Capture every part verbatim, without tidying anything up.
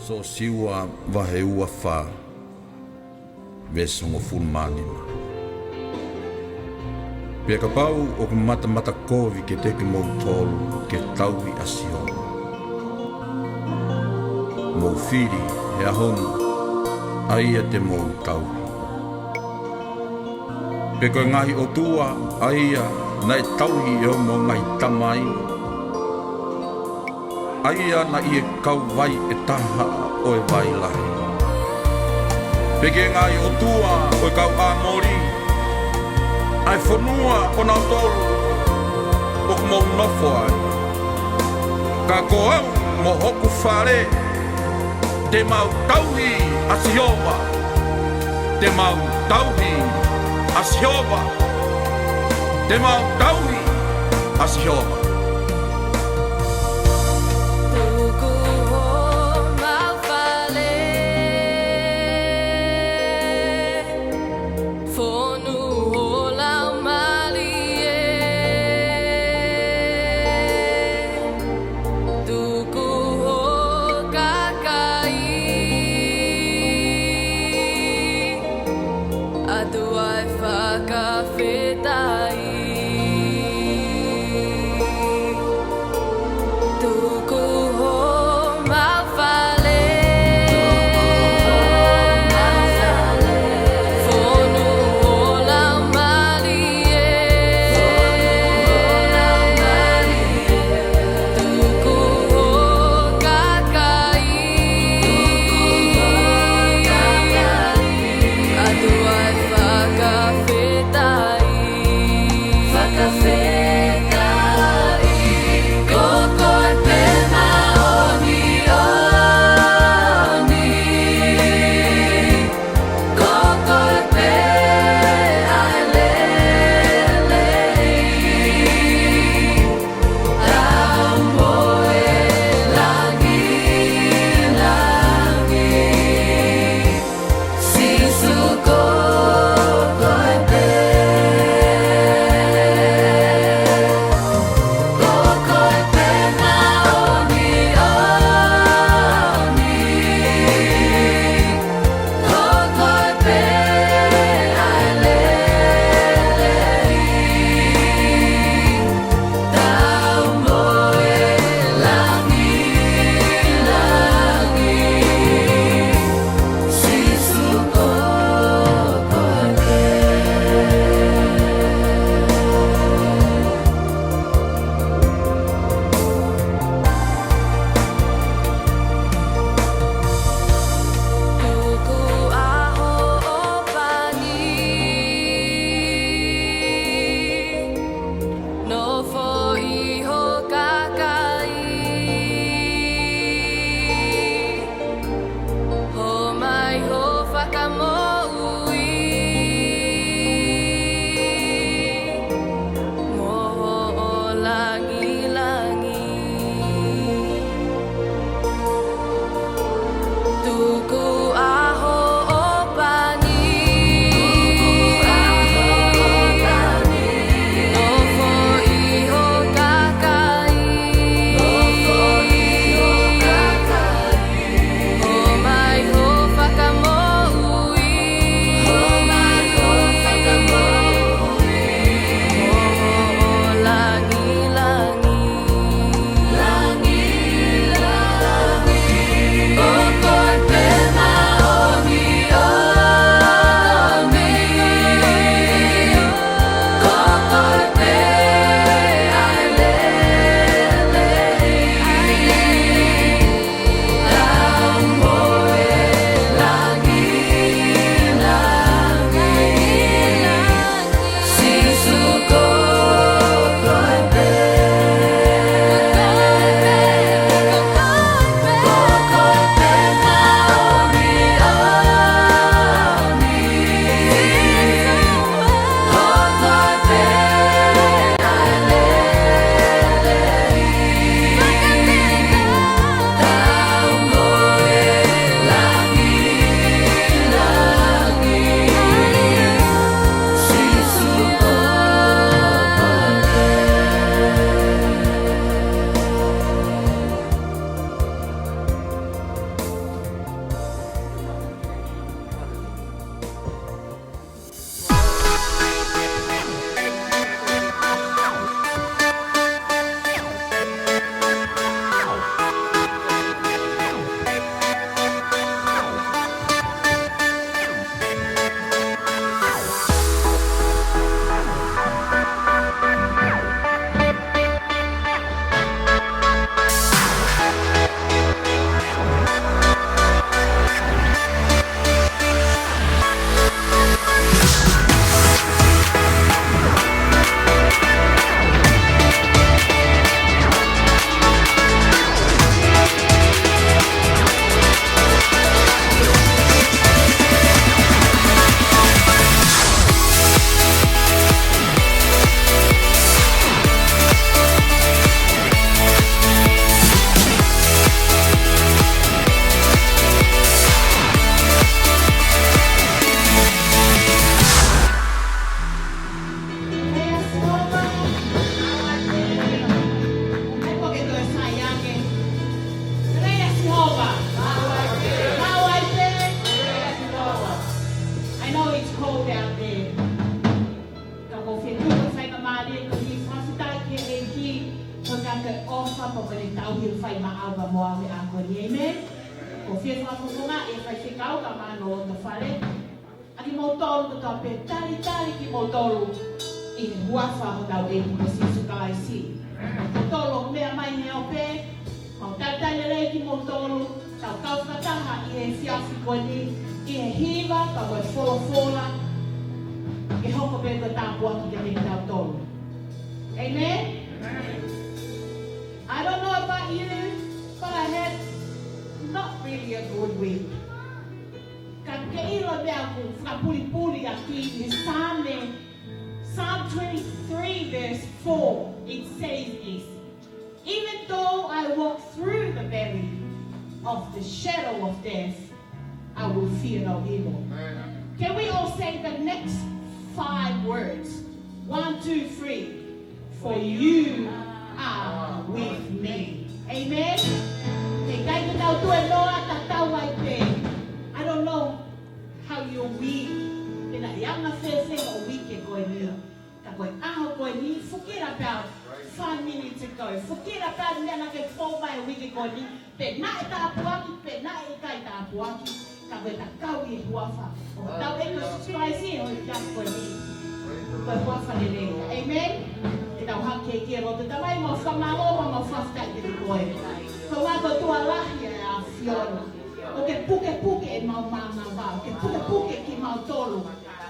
Siosiua vahe ua fā, veesi hongofulu mā nima. Pea kapau ʻoku matamata kovi kiate kimoutolu ke tauhi ʻa Sihova, mou fili he ʻaho ni ʻa ia te mou tauhi. Pe ko e ngaahi ʻotua ʻa ia naʻe tauhi ʻe hoʻomou ngaahi tamai, ʻa ia naʻe ʻi he kauvai ʻe taha ʻo e vai lahi. Pe ki he ngaahi ʻotua ʻo e kau ʻĀmoli, ʻa e fonua ʻonautolu ʻoku mou nofo ai. Ka ko au mo hoku fale, te mau tauhi ʻa Sihova. Te mau tauhi ʻa Sihova. Te mau tauhi ʻa Sihova. Tuku homau fale, fonu ho Laumālie, tuku ho kakai atu ai fakafetaʻi. Fakamolemole tauhi fai maʻau pea mo au he ʻaho ni, amen. Ko e fie fakafofongaʻi e faifekau kae ʻumaʻā hono loto fale. ʻA kimoutolu kotoa pē, talitali kimoutolu ʻi he huafa ʻo hotau ʻEiki ko Sīsū Kalaisi. Kimoutolu ʻoku meʻa mai he ope, mau talitali lelei kimoutolu, tau kau fakataha ʻi he efiafi ko eni, ʻi he hiva, pea mo e folofola, ke hoko pē ko e tāpuaki kiate kitautolu. Amen? I don't know about you, but I had not really a good week. Ka ke ʻilo e meʻa ʻoku fakapulipuli ʻaki ʻi he Saame, Psalm twenty-three verse four, it says this, "Even though I walk through the valley of the shadow of death, I will fear no evil." Amen. Can we all say the next five words? One, two, three. "For you are with me." Amen? He ʻikai ke tau tuenoa tatau ai pē. I don't know how your week, pe naʻe anga fēfē hoʻo uike ko eni. Ka ko e ʻaho ko eni, forget about five minutes ago. Forget about meʻa naʻa ke fou mai he uike ko eni. Pe naʻe tāpuaki, pe naʻe ʻikai tāpuaki, ka ko e tau kau ʻi he huafa ʻo hotau ʻEiki ko Sīsū Kalaisi he efiafi ko eni. Ko e huafa lelei. Amen? Ke tau hake ki he lotu. Tamai, mau fakamālō, mau fakafetaʻi kiate koe. Ko e ʻuhinga ko e tuʻa lahi ʻa e ʻAfiona. ʻOku ke pukepuke ʻemau mānava, ʻoku ke pukepuke kimautolu.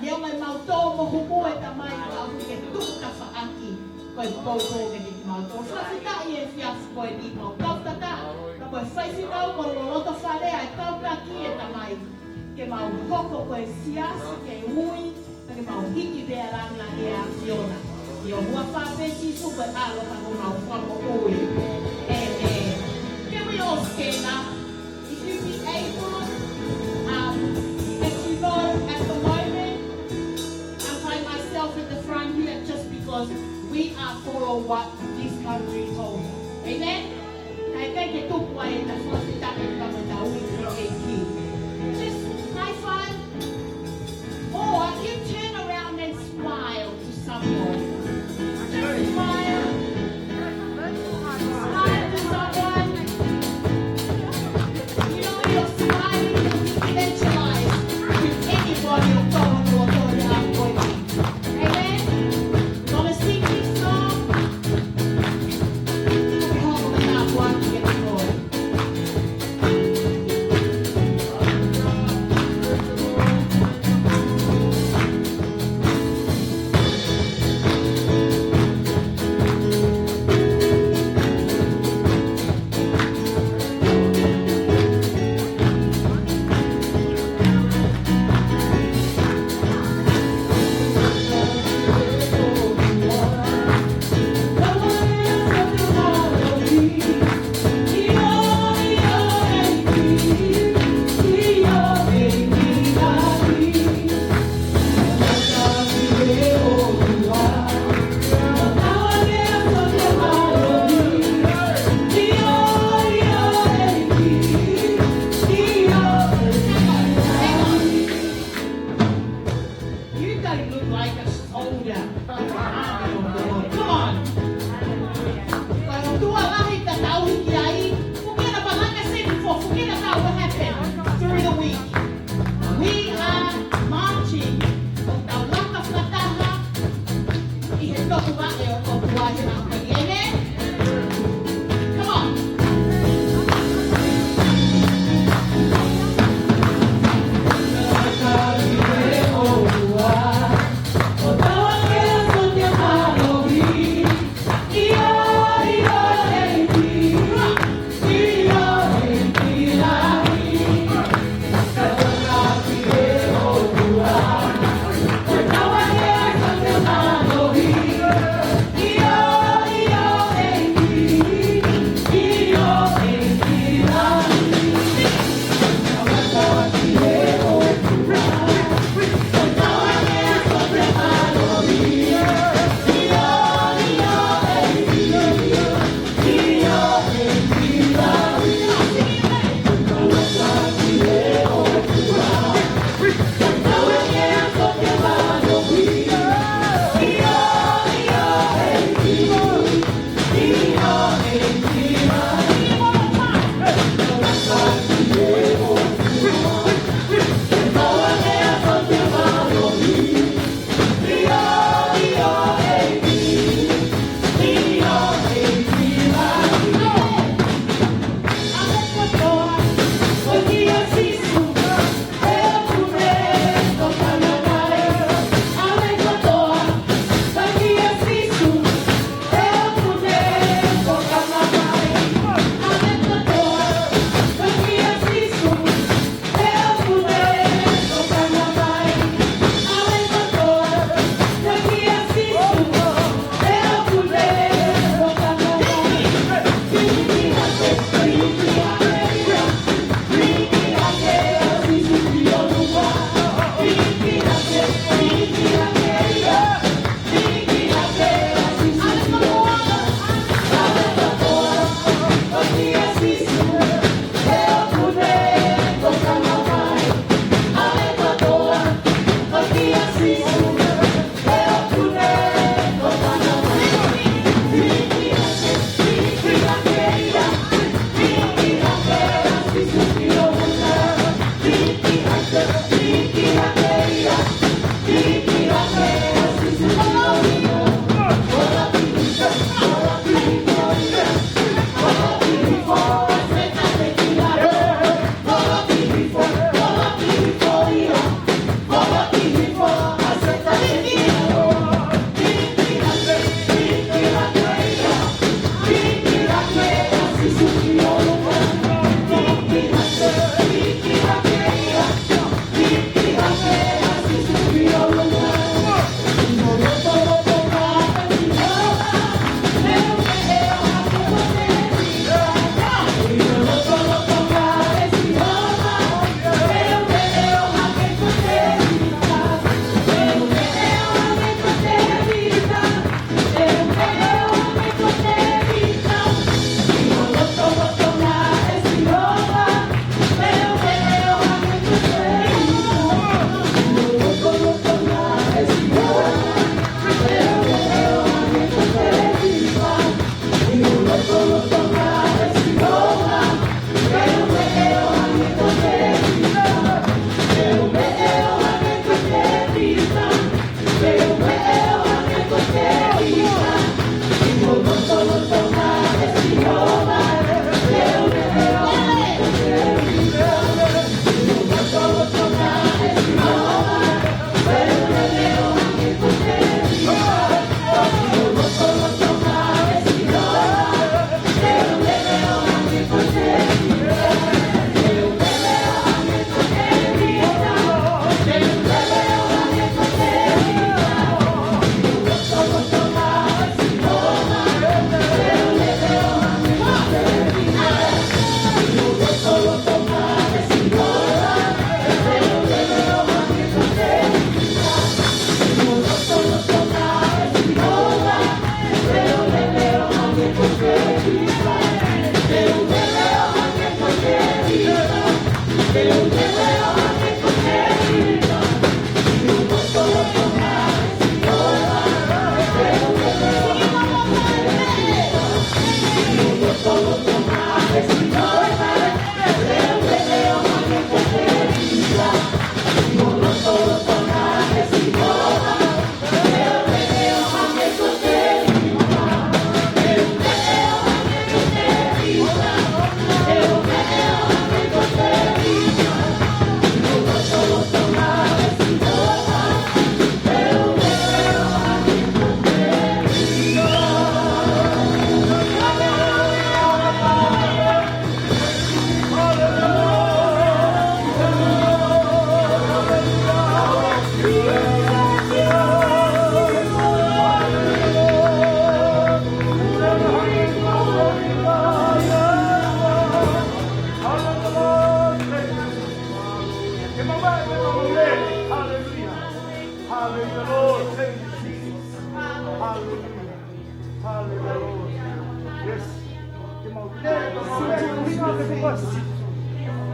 Neongo ʻemau tō mo huku, ʻe Tamai, ka ʻoku ke tuku tafaʻaki ko e poupou kiate kimautolu. Fakafetaʻi he efiafi ko eni, mau kau fakataha pea mo e faifekau, mo e loto fale, ʻa e kau taki, ʻe Tamai, ke mau hoko ko e siasi kei ui, pea ke mau hiki pē ʻa e langilangi ʻa e ʻAfiona. ʻI ho huafa pē Sīsū ko e ʻAlo ka ko homau Fakamoʻui. Amen. Can we all stand up? If you be able, um, as you know, at the moment, I'm by myself at the front here just because we are for what this country holds. Amen? Kae ʻikai ke tuku ai ʻeta fakafetaʻi pea mo ʻeta ui ki he ʻEiki. Just high five. Or you turn around and smile to someone. Just smile. Smile to someone. You know, your smile will evangelize to anybody who comes to your door. Amen. Gonna sing this song. You don't look like a soldier. Come on. Ko e tuʻa lahi ʻoku tau hiki ai. Forget about, like I said before, forget about what happened through the week. We are marching. ʻOku tau laka fakataha ʻi he toku vaʻe ʻo e ʻOtua he ʻaho ni. Amen? Come on.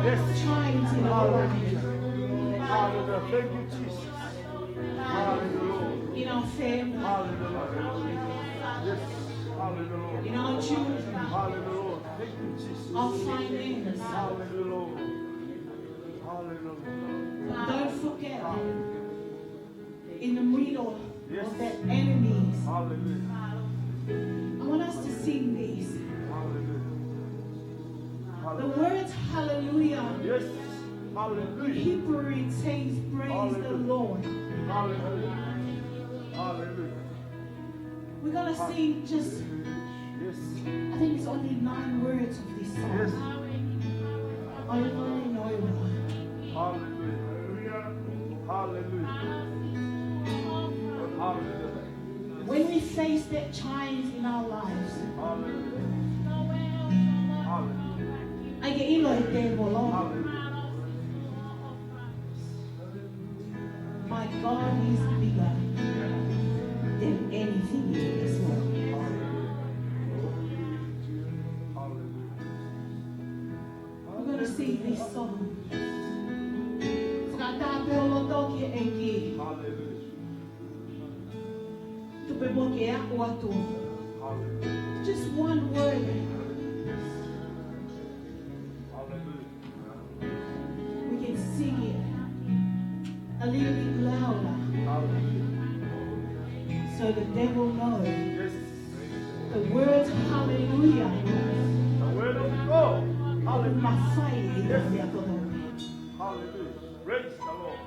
Yes. Shines in our life. Hallelujah. Thank you, Jesus. Hallelujah. In our family. Hallelujah. Yes. Hallelujah. In our children. Hallelujah. Thank you, Jesus. Our finance. Hallelujah. Hallelujah. Don't forget. In the middle of the enemies. Hallelujah. I want us to sing this. Hallelujah. The words hallelujah. Yes. Hallelujah. In Hebrew it says, "Praise the Lord." Hallelujah. Hallelujah. We're gonna sing just, I think it's only nine words of this song. Yes. Over and over. Hallelujah. Hallelujah. Hallelujah. When we face that challenge in our lives, ʻai ke ʻilo ʻe he tēvolo, "My God is bigger than anything in this world." We're gonna sing this song. Fakaʻatā pē ho loto ki he ʻEiki. Tuku pē muʻa ke aʻu atu. Just one word. We can sing it a little bit louder. So the devil knows. The words hallelujah. The word of God. Hallelujah. Mafai e ia koto. Hallelujah. Praise the Lord.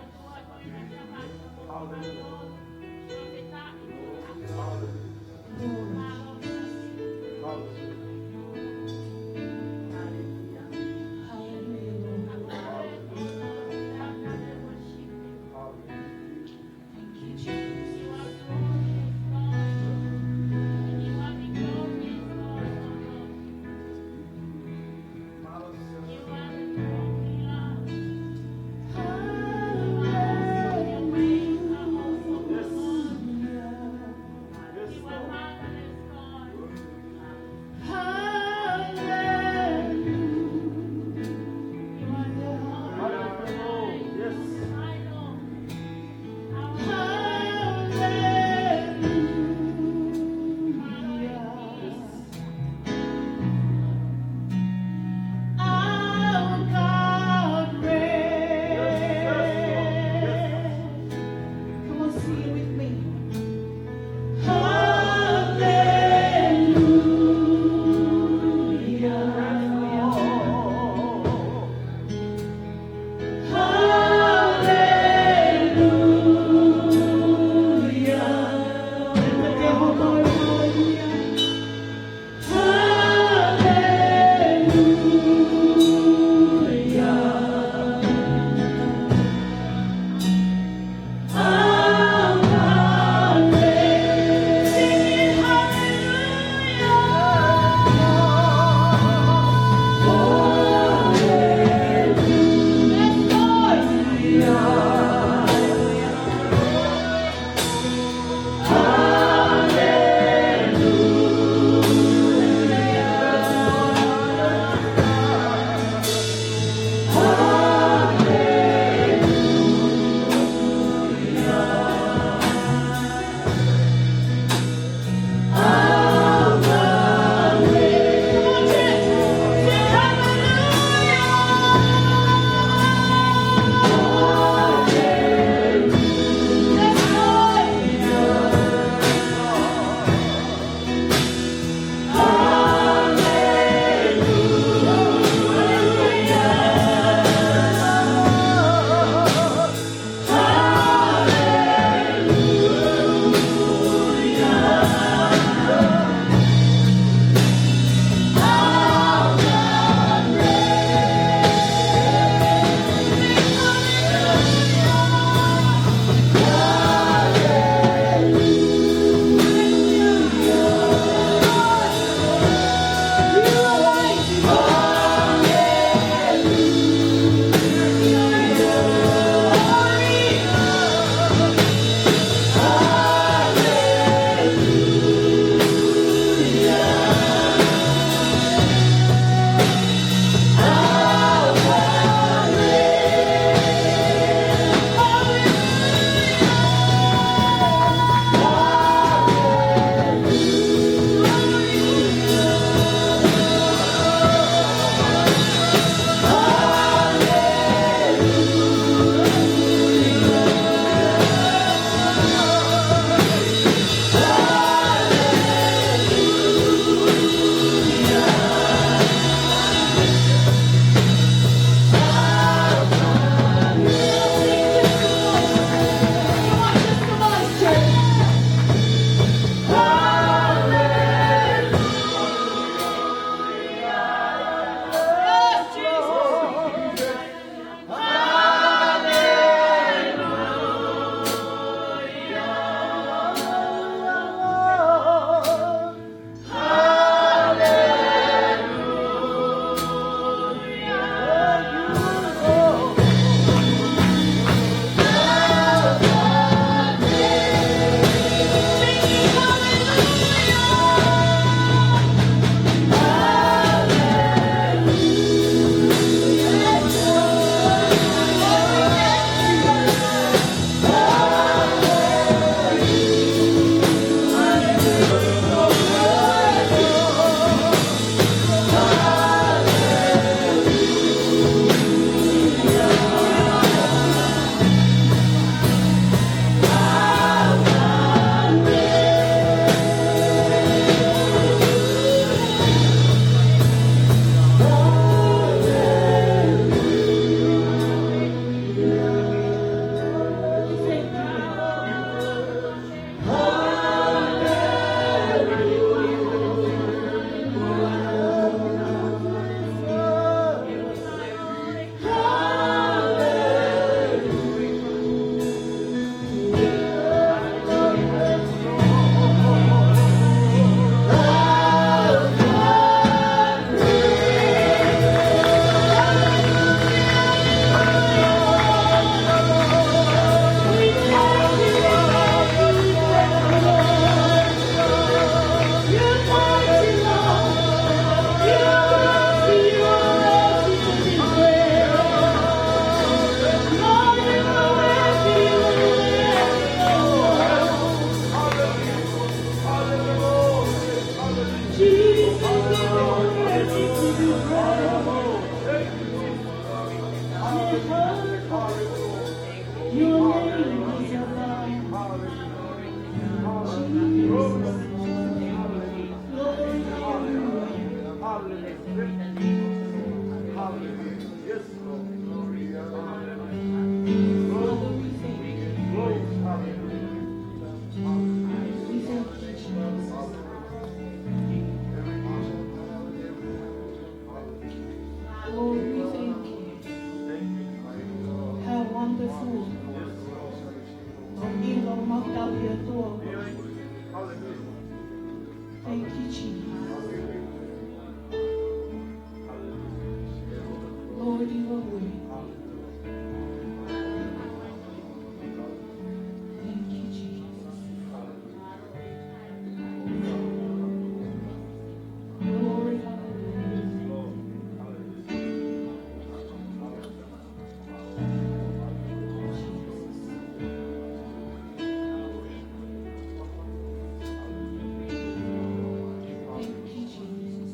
Hallelujah. Hallelujah. Lord, you are worthy. Thank you, Jesus. Glory, hallelujah. Thank you, Jesus.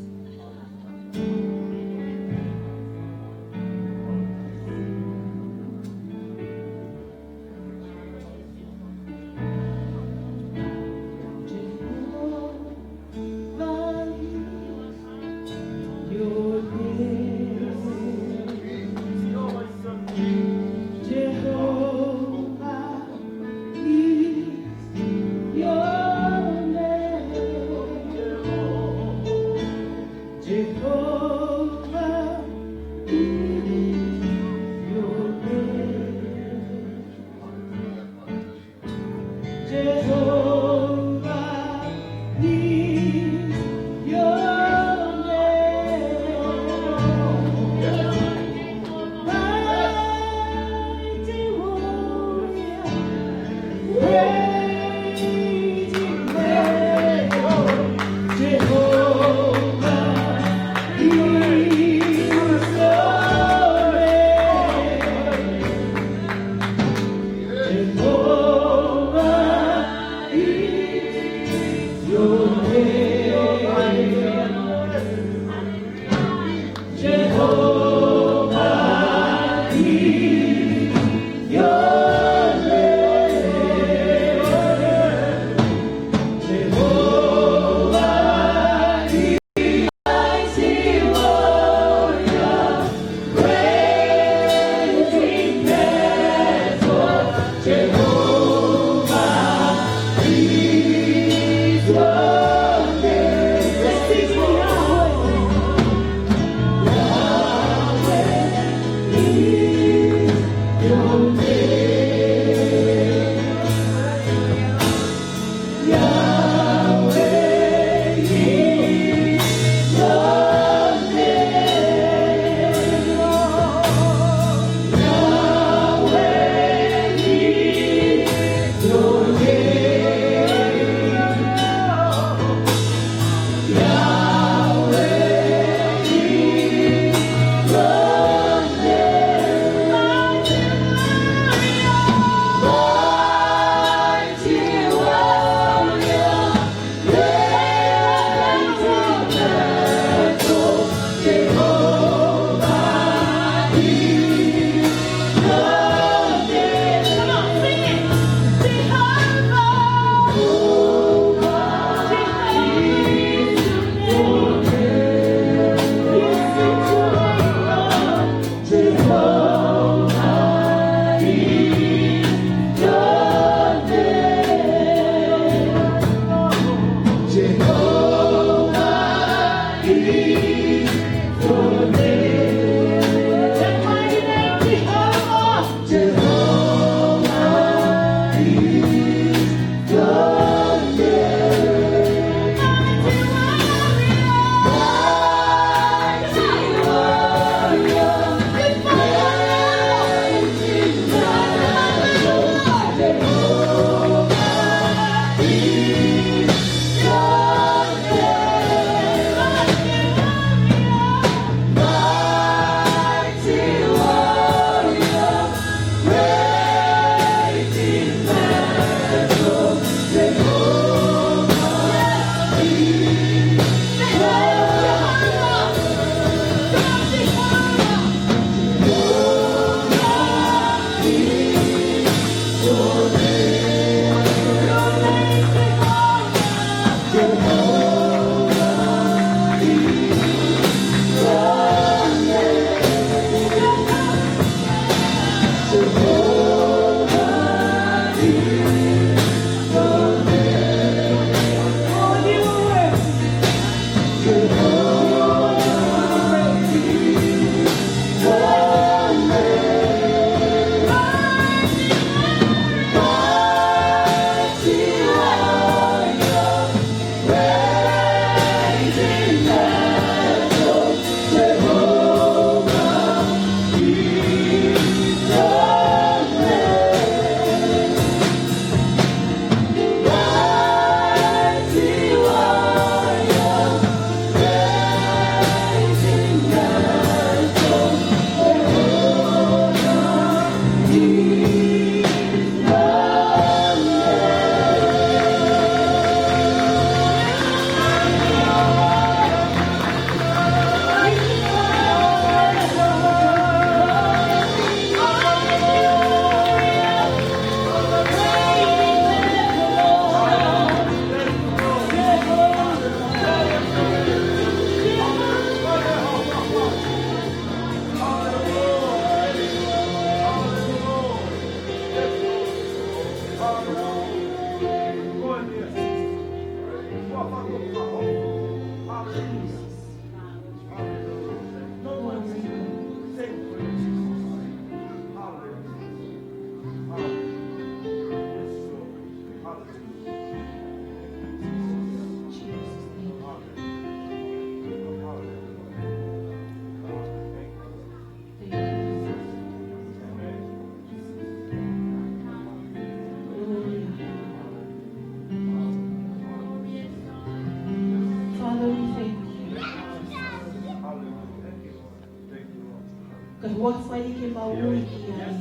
Ko e huafa ia ke mau ui ki ai.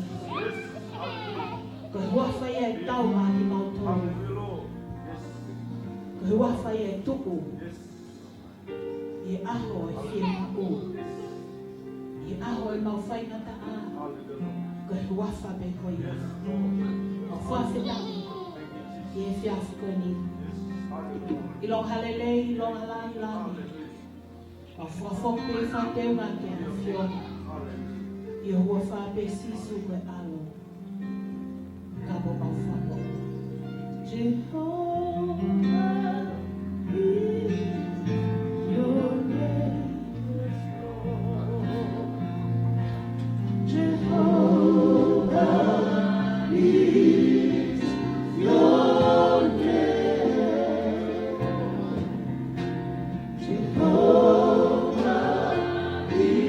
Ko e huafa ia ʻe tau maʻa kimautolu. Ko e huafa ia ʻe tuku ʻi he ʻaho ʻo e fiemaʻu, ʻi he ʻaho ʻo ʻemau faingataʻa. Ko e huafa pē ko ia. ʻOku fakafetaʻi ʻi he efiafi ko eni. ʻIlonga ha lelei, ʻilonga ha lāngilangi. ʻOku fakafoki pē ʻa e teunga ki he ʻAfiona. ʻI ho huafa pē Sīsū ko e ʻAlo. Ka ko ʻemau fakamoʻui. Jehovah is your name. Jehovah is your name. Jehovah is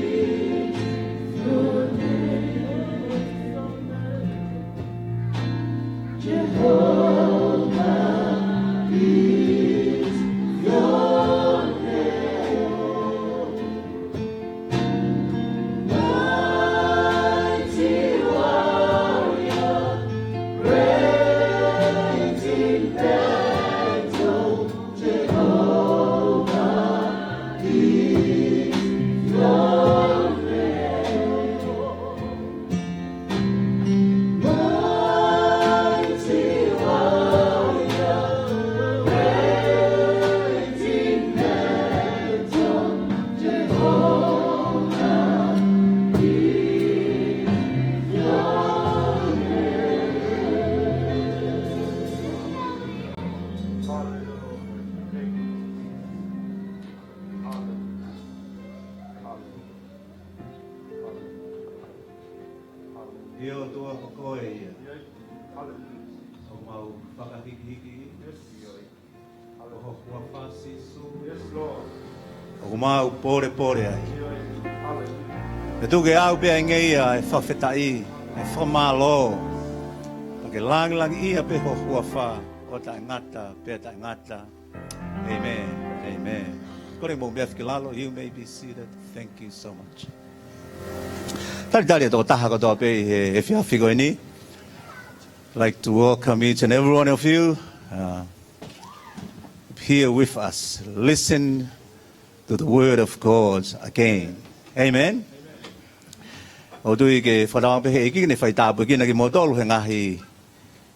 your name. Jehovah is your name. Mighty warrior, great in battle, Jehovah is your name. Mighty warrior, great in battle, Jehovah is your name. Hallelujah. Thank you. Hallelujah. Hallelujah. Hallelujah. ʻIo, ʻOtua, ko koe ia. Hallelujah. ʻOku mau fakahīkihiki. Yes. ʻIo. ʻO ho huafa Sīsū. Yes, Lord. ʻOku mau pōlepole ai. Hallelujah. Pea tuku ke ʻaʻau pē ʻa e ngeia ʻo e fakafetaʻi, ʻo e fakamālō. Pea ke lāngilangiʻia pē ho huafa ʻo taʻengata pea taʻengata. Amen. Amen. Kole mou meʻa ki lalo, you may be seated. Thank you so much. Talitali e tokotaha kotoa pē ʻi he efiafi ko eni. Like to welcome each and every one of you, uh, here with us. Listen to the word of God again. Amen. ʻOku ou tui ke fakatauange pē he ʻEiki ke ne faitāpuekina kimoutolu he ngaahi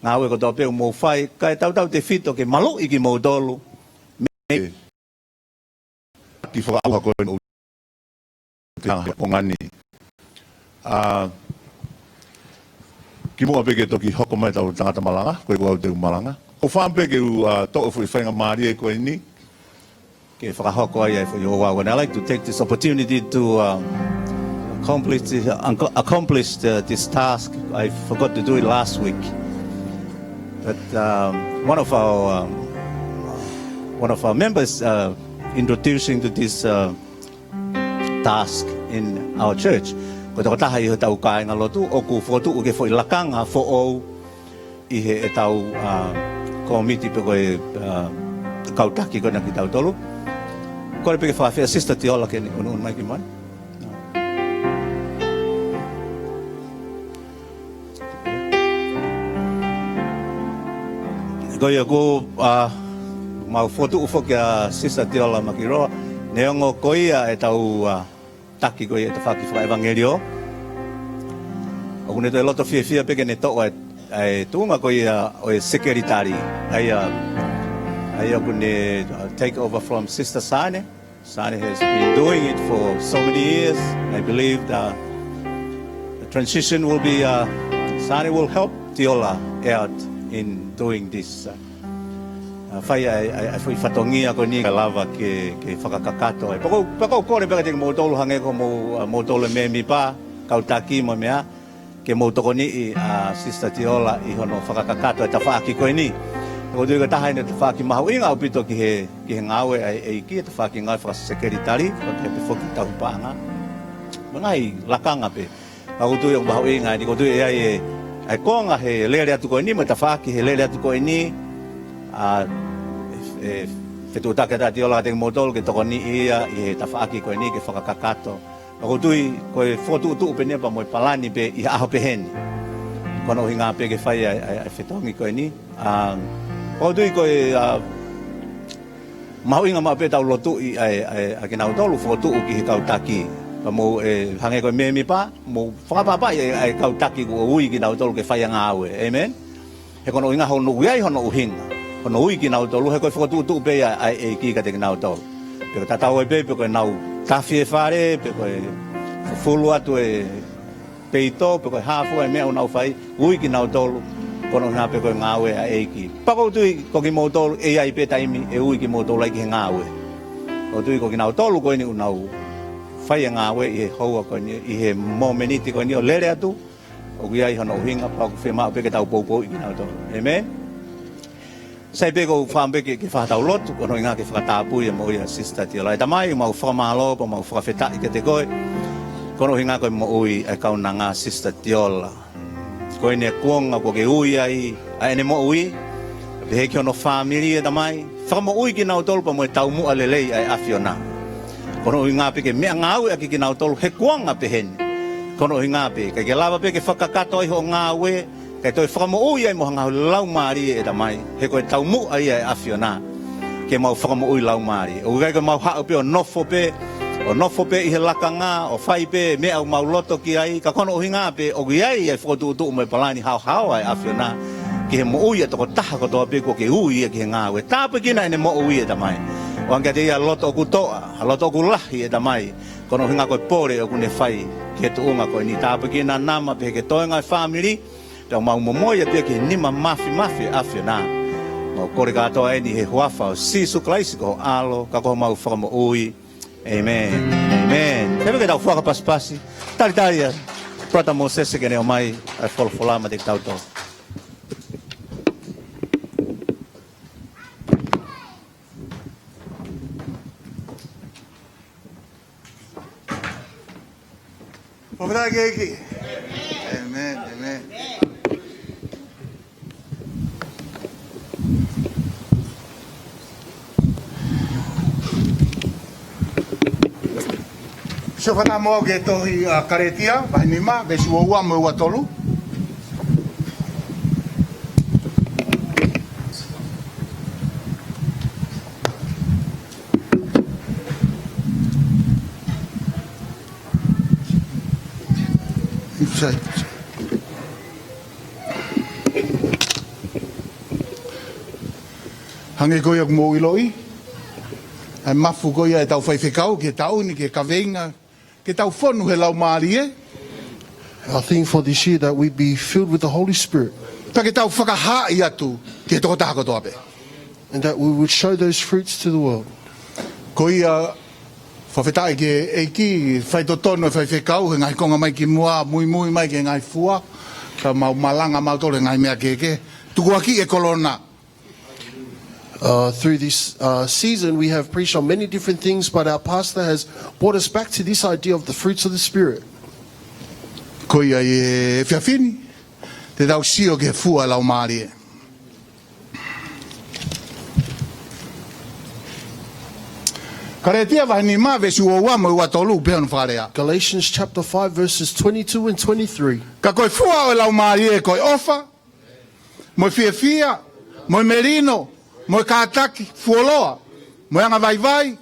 ngāue kotoa pē ʻoku mou fai, kae tautautefito ke maluʻi kimoutolu mei he taki fakaʻauha ko eni ʻoku te hanga he ponga ni. ʻA, kimuʻa pē ke toki hoko mai ʻetau tangata malanga, ko e ʻoku ou te u malanga. ʻOku ou fakaʻamu pē ke u, ʻa, toʻo e foʻi faingamālie ko eni ke fakahoko ai ʻa e foʻi ouau. And I like to take this opportunity to, um, accomplish this, uh, accomplish, uh, this task. I forgot to do it last week. But, um, one of our, um, one of our members, uh, introducing to this, uh, task in our church. Ko e tokotaha ʻi hotau kāingalotu ʻoku fokotuʻu ke foʻi lakanga foʻou ʻi heʻetau, ʻa, kōmiti pe ko e, ʻa, kau taki ko ena kitautolu. Kole pē ke fakaafeʻi ʻa Sister Tiola ke ne ʻunuʻunu mai ki muʻa ni. Ko ia ʻoku, ʻa, mau fokotuʻu foki ʻa Sister Tiola Makiroa, neongo ko ia ʻetau, ʻa, taki ko ia ʻi he tafaʻaki fakaʻevangeliō. ʻOku ne toe loto fiefia pē ke ne toʻo ʻa e, ʻa e tuʻunga ko ia ʻo e sekelitali. ʻA ia, ʻa ia ʻoku ne, uh, take over from Sister Sane. Sane has been doing it for so many years. I believe the, the transition will be, uh, Sane will help Tiola out in doing this, uh, ʻa, fai ʻa e, ʻa e, ʻa e foʻi fatongia ko eni kae lava ke, ke fakakakato ai. Pea ʻoku ou, pea ʻoku ou kole pē kiate kimoutolu hangē ko mou, ʻa, moutolu e mēmipa, kau taki mo e meʻa, ke mou tokoniʻi ʻa Sister Tiola ʻi hono fakakakato e tafaʻaki ko eni. ʻOku ou tui ko e taha eni e tafaʻaki mahuʻinga ʻaupito ki he, ki he ngāue ʻa e ʻEiki, e tafaʻaki ngāue fakasekelitali, ko e pehē pē foki tauhi paʻanga. Mo e ngaahi lakanga pē. Ka ʻoku ou tui ʻoku mahuʻinga eni, ʻoku ou tui ʻe ʻi ai e, ʻa e konga he lele atu ko eni, mo e tafaʻaki he lele atu ko eni, ʻa, e, e, fetuʻutaki atu ʻa Tiola kiate kimoutolu ke tokoniʻi ia ʻi he tafaʻaki ko eni ke fakakakato Pea ʻoku ou tui ko e fokotuʻutuʻu pē eni ia pea mo e palani pē ʻi he ʻaho pehē ni. Ko hono ʻuhinga pē ke fai ʻa e, ʻa e, ʻa e fetongi ko eni. ʻA, pea ʻoku ou tui ko e, ʻa, mahuʻinga maʻu pē ʻetau lotuʻi ʻa e, ʻa e, ʻa kinautolu fokotuʻu ki he kau taki. Pea mou, ʻe, hangē ko e mēmipa, mou fakaʻapaʻapaʻi ʻa e, ʻa e kau taki kuo ui kinautolu ke fai ʻa e ngāue. ʻĒmeni? He ko hono ʻuhinga, hono ui ai, hono ʻuhinga. Hono ui kinautolu, he ko e fokotuʻutuʻu pē ia ʻa e ʻEiki kiate kinautolu. Pe ko e tatau ai pē, pe ko ʻenau tafi e fale, pe ko e fufulu atu e peito, pe ko e hā fua e meʻa ʻoku nau fai, ui kinautolu, ko hono ʻuhinga pē ko e ngāue ʻa e ʻEiki. Pea ʻoku ou tui, ko kimoutolu, ʻe ʻi ai pē taimi, ʻe ui kimoutolu ai ki he ngāue. ʻOku ou tui ko kinautolu ko eni ʻoku nau fai e ngāue ʻi he houa ko eni, ʻi he momeniti ko eni ʻo lele atu, ʻoku ʻi ai hono ʻuhinga pea ʻoku fiemaʻu pē ke tau poupouʻi kinautolu. ʻĒmeni? Sai pē ʻoku ou fakaʻamu pē ke, ke fai haʻatau lotu, ko hono ʻuhinga ke fakatapui e moʻui ʻa Sister Tiola. ʻE Tamai, mau fakamālō, pea mau fakafetaʻi kiate koe. Ko hono ʻuhinga ko e moʻui ʻa e kaunanga Sister Tiola. Ko ʻene kuonga kuo ke ui ai ʻa ʻene moʻui, pehē ki hono fāmili ʻe Tamai. Fakamoʻui kinautolu pea mo e taumuʻa lelei ʻa e ʻAfiona. Ko hono ʻuhinga pē ke meʻangāueʻaki kinautolu he kuonga pehē ni. Ko hono ʻuhinga pē, ʻikai ke lava pē ke fakakakato ai hoʻo ngāue, kae toe fakamoʻui ai mo ha ngaahi laumālie ʻe Tamai. He ko e taumuʻa ia ʻa e ʻAfiona. Ke mau fakamoʻui laumālie. ʻOku ʻikai ke mau haʻu pē ʻo nofo pē, ʻo nofo pē ʻi he lakanga, ʻo fai pē meʻa ʻoku mau loto ki ai, ka ko hono ʻuhinga pē, ʻoku ʻi ai e fokotuʻutuʻu mo e palani haohaoa ʻa e ʻAfiona. Ki he moʻui ʻa e tokotaha kotoa pē kuo ke ui ia ki he ngāue. Tāpuekina ʻene moʻui ʻe Tamai. ʻOange kiate ia ha loto ʻoku toʻa, ha loto ʻoku lahi ʻe Tamai. Ko hono ʻuhinga ko e pole ʻoku ne fai ki he tuʻunga ko eni. Tāpuekina Nama pehē ki he toenga ʻo e fāmili. Pea mau momoi atu ia ki he nima māfimafi ʻa e ʻAfiona. Mau kole kātoa eni he huafa ʻo Sīsū Kalaisi ko ho ʻAlo, ka ko homau Fakamoʻui. ʻĒmeni. ʻĒmeni. Sai pē ke tau fakapasipasi. Talitali ʻa Brother Mōsese ke ne ʻomai ʻa e folofola maʻa kitautolu. Fakafetaʻi ki he ʻEiki. ʻĒmeni, ʻēmeni. Sio fakataha mo au ki he tohi ʻa Kalētia, vahe nima, veesi ua ua mo e ua tolu. Hangē ko ia ʻoku mou ʻiloʻi, ʻa e mafu ko ia ʻetau faifekau ki he taʻu ni, ki he kaveinga, ke tau fonu he Laumālie. Our theme for this year, that we be filled with the Holy Spirit. Pea ke tau fakahaaʻi atu ki he tokotaha kotoa pē. And that we would show those fruits to the world. Ko ia, fakafetaʻi ki he ʻEiki, faitotonu e faifekau, he ngaahi konga mai ki muʻa, muimui mai ki he ngaahi fua, ka mau malanga mautolu he ngaahi meʻa kehekehe. Tukuakiʻi e kolona. Uh, through this, uh, season, we have preached on many different things, but our pastor has brought us back to this idea of the fruits of the Spirit. Ko ia ʻi he efiafi ni, te tau sio ki he fua ʻo e Laumālie. Kalētia vahe nima, veesi ua ua mo e ua tolu, pehē hono fakalea. Galatians chapter five, verses twenty-two and twenty-three. Ka ko e fua ʻo e Laumālie ko e ʻofa, mo e fiefia, mo e melino, mo e kātaki, fuoloa, mo e angavaivai,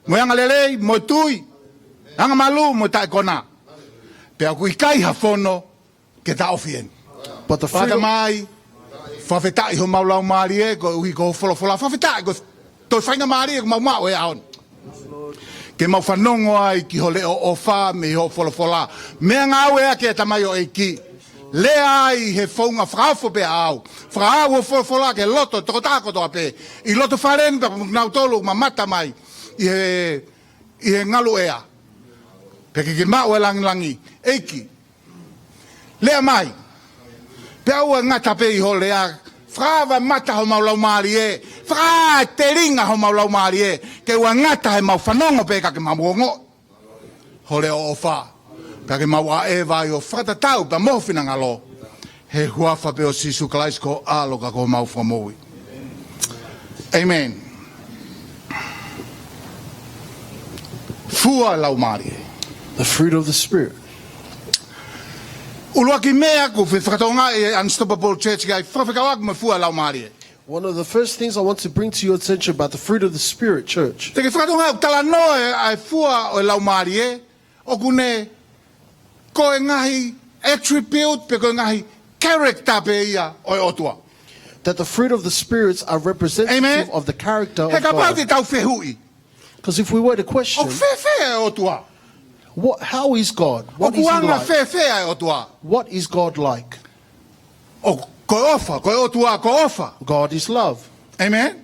mo e angalelei, mo e tui, angamalū, mo e taʻekona. Pea ʻoku ʻikai ha fono ke taʻofi eni. But the fruit of Tamai, fakafetaʻi homau laumālie, koeʻuhi ko hoʻo folofola, fakafetaʻi ko e toe faingamālie ʻoku mau maʻu he ʻaho ni. Ke mau fanongo ai ki ho leʻo ʻofa mei hoʻo folofola. Meʻangāueʻaki ʻe Tamai ʻo e ʻEiki. Lea ai he founga fakaofo pē ʻaʻau. Fakaʻau hoʻo folofola ki he loto tokotaha kotoa pē. ʻI loto fale ni pea mo kinautolu mamata mai ʻi he, ʻi he ngaluʻea. Pea ke ke maʻu e langilangi. ʻEiki. Lea mai. Pea ʻoua ʻe ngata pē ʻi ho lea. Fakaava mata homau laumālie. Fakaava telinga homau laumālie. Ke ʻoua ʻe ngata heʻemau fanongo pē ka ke mau ongoʻi ho leʻo ʻofa. Pea ke mau ʻaʻeva ai ʻo fakatatau pea mo ho finangalo. He huafa pē ʻo Sīsū Kalaisi ko ho ʻAlo ka ko homau Fakamoʻui. ʻĒmeni. Fua ʻo e Laumālie. The fruit of the Spirit. ʻUluaki meʻa ʻoku fefakatokangaʻi ʻe Unstoppable Church ki ai, fakafekauʻaki mo e fua ʻo e Laumālie. One of the first things I want to bring to your attention about the fruit of the Spirit, church. Te ke fakatokangaʻi ʻoku talanoa ʻa e fua ʻo e Laumālie, ʻoku ne ko e ngaahi attribute pe ko e ngaahi character pē ia ʻo e ʻOtua. That the fruit of the spirits are representative Amen. of the character He of kapau God. te tau fehuʻi, Because if we were to question, ʻoku fēfē ʻa e ʻOtua? What, how is God? What ʻOku is he anga like? fēfē ʻa e ʻOtua? What is God like? ʻO, ko e ʻofa, ko e ʻOtua, ko e ʻofa. God is love. Amen?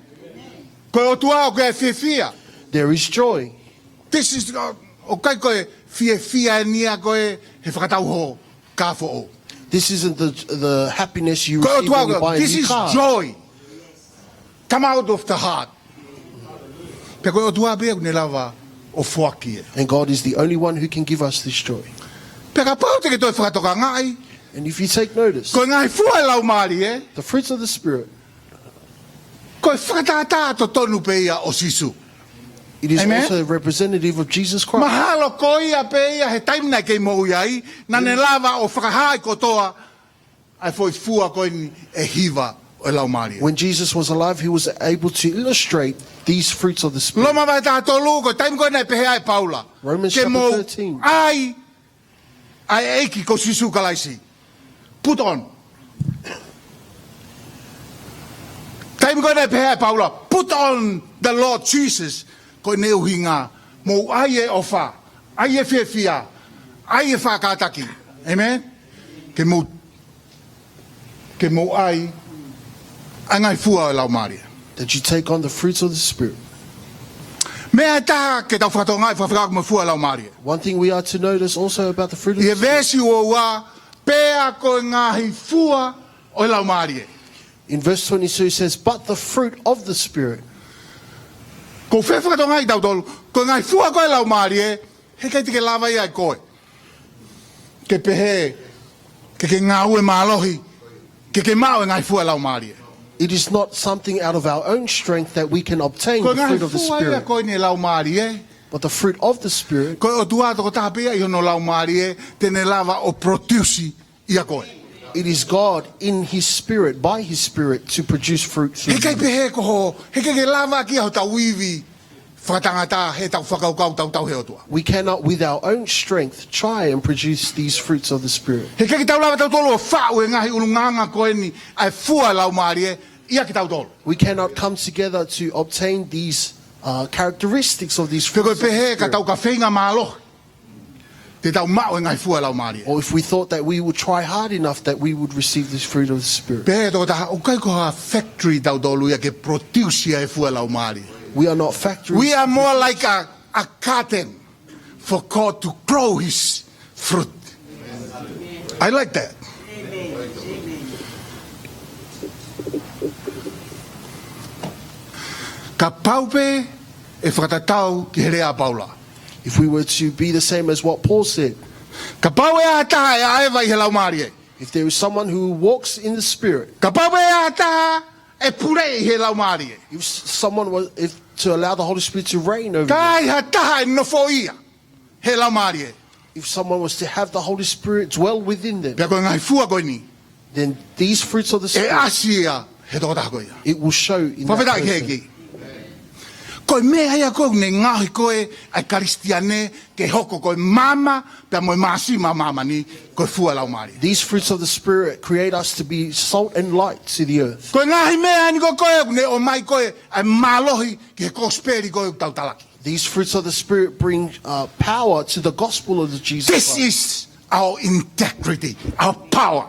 Ko e ʻOtua ʻoku ʻi ai e fiefia. There is joy. This is, uh, ʻoku ʻikai ko e fiefia eni ia ko e he fakatau hoʻo kāfoʻou. This isn't the, the happiness you Ko e receive ʻOtua when you ʻoku, buy a this new is car. joy. Come out of the heart. Pea ko e ʻOtua pē ʻoku ne lava ʻo foaki ia. And God is the only one who can give us this joy. Pea kapau te ke toe fakatokangaʻi, And if you take notice, ko e ngaahi fua ʻo e Laumālie, the fruits of the Spirit, ko e fakatātā totonu pē ia ʻo Sīsū. it is Amen. also representative of Jesus Christ. Mahalo ko ia pē ia he taimi naʻe kei moʻui ai, naʻa ne lava ʻo fakahā ai kotoa ʻa e foʻi fua ko eni ʻe hiva ʻo e Laumālie. When Jesus was alive, he was able to illustrate these fruits of the Spirit. Loma vahe taha tolu, ko e taimi ko ē naʻe pehē ai ʻe Paula, Romans ke chapter mou thirteen. ʻai ʻa e ʻEiki ko Sīsū Kalaisi. Put on. Taimi ko ē naʻe pehē ai ʻe Paula, put on the Lord Jesus. Ko ʻene ʻuhinga, mou ʻai e ʻofa, ʻai e fiefia, ʻai e faʻa kātaki. Amen? Ke mou ke mou ʻai ʻa e ngaahi fua ʻo e Laumālie. That you take on the fruits of the Spirit. Meʻa ʻe taha ke tau fakatokangaʻi fakafekauʻaki mo e fua ʻo e Laumālie. One thing we are to notice also about the fruit of ʻI he the Spirit. veesi ua ua, pea ko e ngaahi fua ʻo e Laumālie. In verse twenty-two it says, "But the fruit of the Spirit." ʻOku fefakatokangaʻi tautolu, ko e ngaahi fua ko ē ʻo e Laumālie, he ʻikai te ke lava ia ʻe koe ke pehē, ke ke ngāue mālohi, ke ke maʻu e ngaahi fua ʻo e Laumālie. It is not something out of our own strength that we can obtain Ko e the ngaahi fruit of the fua ia Spirit. ko eni ʻo e Laumālie, But the fruit of the Spirit, ko e ʻOtua tokotaha pē ia ʻi hono Laumālie, te ne lava ʻo produce ʻia koe. It is God in His Spirit, by His Spirit, to produce fruit through He ʻikai you. pehē ko ho, he ʻikai ke lava ʻaki ia hotau ivi fakatangata heʻetau fakakaukau tautau he ʻOtua. We cannot, with our own strength, try and produce these fruits of the Spirit. He ʻikai ke tau lava tautolu ʻo faʻu e ngaahi ʻulungaanga ko eni ʻa e fua ʻo e Laumālie ʻia kitautolu. We cannot come together to obtain these, uh, characteristics of these Pe ko e fruits of the pehē ka Spirit. tau ka feinga mālohi, te tau maʻu e ngaahi fua ʻo e Laumālie. Or if we thought that we would try hard enough that we would receive this fruit of the Spirit. Pehē ʻe he tokotaha, ʻoku ʻikai ko ha factory tautolu ia ke produce ʻa e fua ʻo e Laumālie. We are not factories. We are more like a, a garden for God to grow His fruit. I like that. Kapau pē ʻe fakatatau ki he lea ʻa Paula. If we were to be the same as what Paul said, Kapau ʻe ʻi ai ha taha ʻe ʻaʻeva ʻi he Laumālie. If there is someone who walks in the Spirit, Kapau ʻe ʻi ai ha taha ʻe pule ʻi he Laumālie. If s-, someone was, if to allow the Holy Spirit to reign over them, Ka ʻi ai ha taha ʻe nofoʻia he Laumālie. If someone was to have the Holy Spirit dwell within them, Pea ko e ngaahi fua ko eni, then these fruits of the ʻe Spirit, ʻasi ia he tokotaha ko ia. It will show in that Fakafetaʻi ki he person. ʻEiki. Ko e meʻa ia ko ē ʻoku ne ngaohi ko ē ʻa e Kalisitiane ke hoko ko e maama pea mo e māsima ʻo māmani, ko e fua ʻo e Laumālie. These fruits of the Spirit create us to be salt and light to the earth. Ko e ngaahi meʻa eni ko ē ʻoku ne ʻomai ko ē ʻa e mālohi ki he kosipeli ko ē ʻoku tau talaki. These fruits of the Spirit bring, uh, power to the gospel of the Jesus This Christ. is our integrity, our power.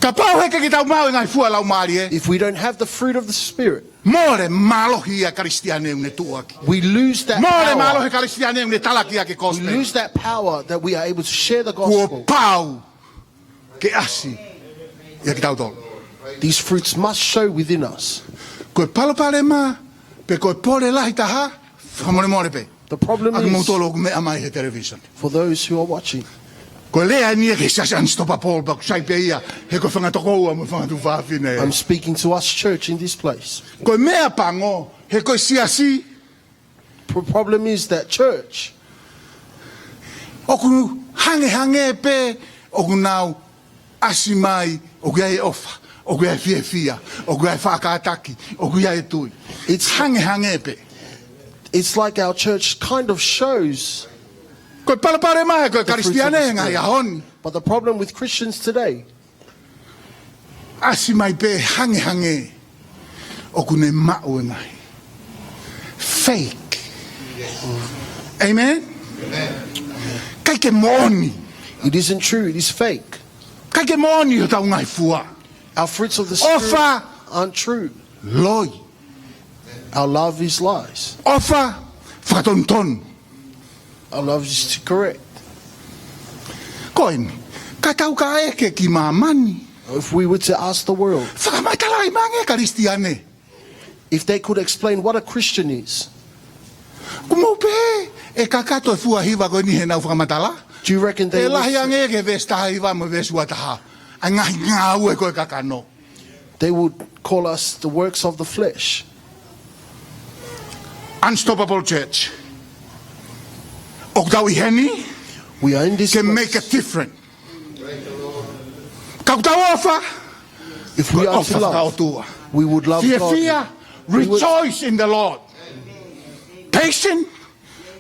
Kapau he ʻikai ke tau maʻu e ngaahi fua ʻo e Laumālie, If we don't have the fruit of the Spirit, mole mālohi ʻa e Kalisitiane ʻoku ne tuʻuaki. we lose that Mole mālohi power. ʻa e Kalisitiane ʻoku ne talaki ʻaki e We kosipeli. lose that power that we are able to share the Kuo gospel. pau ke ʻasi ia kitautolu. These fruits must show within us. Ko e palopalema, pe ko e pole lahi taha, fakamolemole pē. The problem Ake is, moutolu ʻoku meʻa mai he television. for those who are watching, Ko e lea eni ia ki he siasi Unstoppable, pea ʻoku sai pē ia, he ko e fanga tokoua mo e fanga tuofāfine. I'm speaking to us, church, in this place. Ko e meʻapango, he ko e siasi, pr- problem is that church, ʻoku hangehangē pē ʻoku nau ʻasi mai, ʻoku ʻi ai e ʻofa, ʻoku ʻi ai e fiefia, ʻoku ʻi ai e faʻa kātaki, ʻoku ʻi ai e tui. It's hangehangē pē. It's like our church kind of shows. Ko e palopalema ē, ko e Kalisitiane he ngaahi ʻaho ni. But the problem with Christians today, ʻasi mai pē hangehangē ʻoku ne maʻu e ngaahi. Fake. Amen? ʻIkai ke moʻoni. It isn't true, it is fake. ʻIkai ke moʻoni hotau ngaahi fua. Our fruits of the Spirit ʻofa, aren't true. Loi. Our love is lies. ʻOfa fakatonutonu. Our love is to correct. Ko eni, ka tau ka ʻeke ki māmani, if we were to ask the world, fakamatalaʻi mai ange Kalisitiane. If they could explain what a Christian is, ʻoku mou pehē ʻe kakato e fua hiva ko eni heʻenau fakamatala? Do you reckon they would? ʻE lahi ange ki he veesi taha hiva mo e veesi ua taha. ʻA e ngaahi ngāue ko e kakano. They would call us the works of the flesh. Unstoppable church. ʻOku tau ʻi heni, we are in this place, to make a difference. Ka ʻoku tau ʻofa, if we are to love, ʻofa fakaʻotua. We would love God. Fiefia, we would rejoice in the Lord. Patient,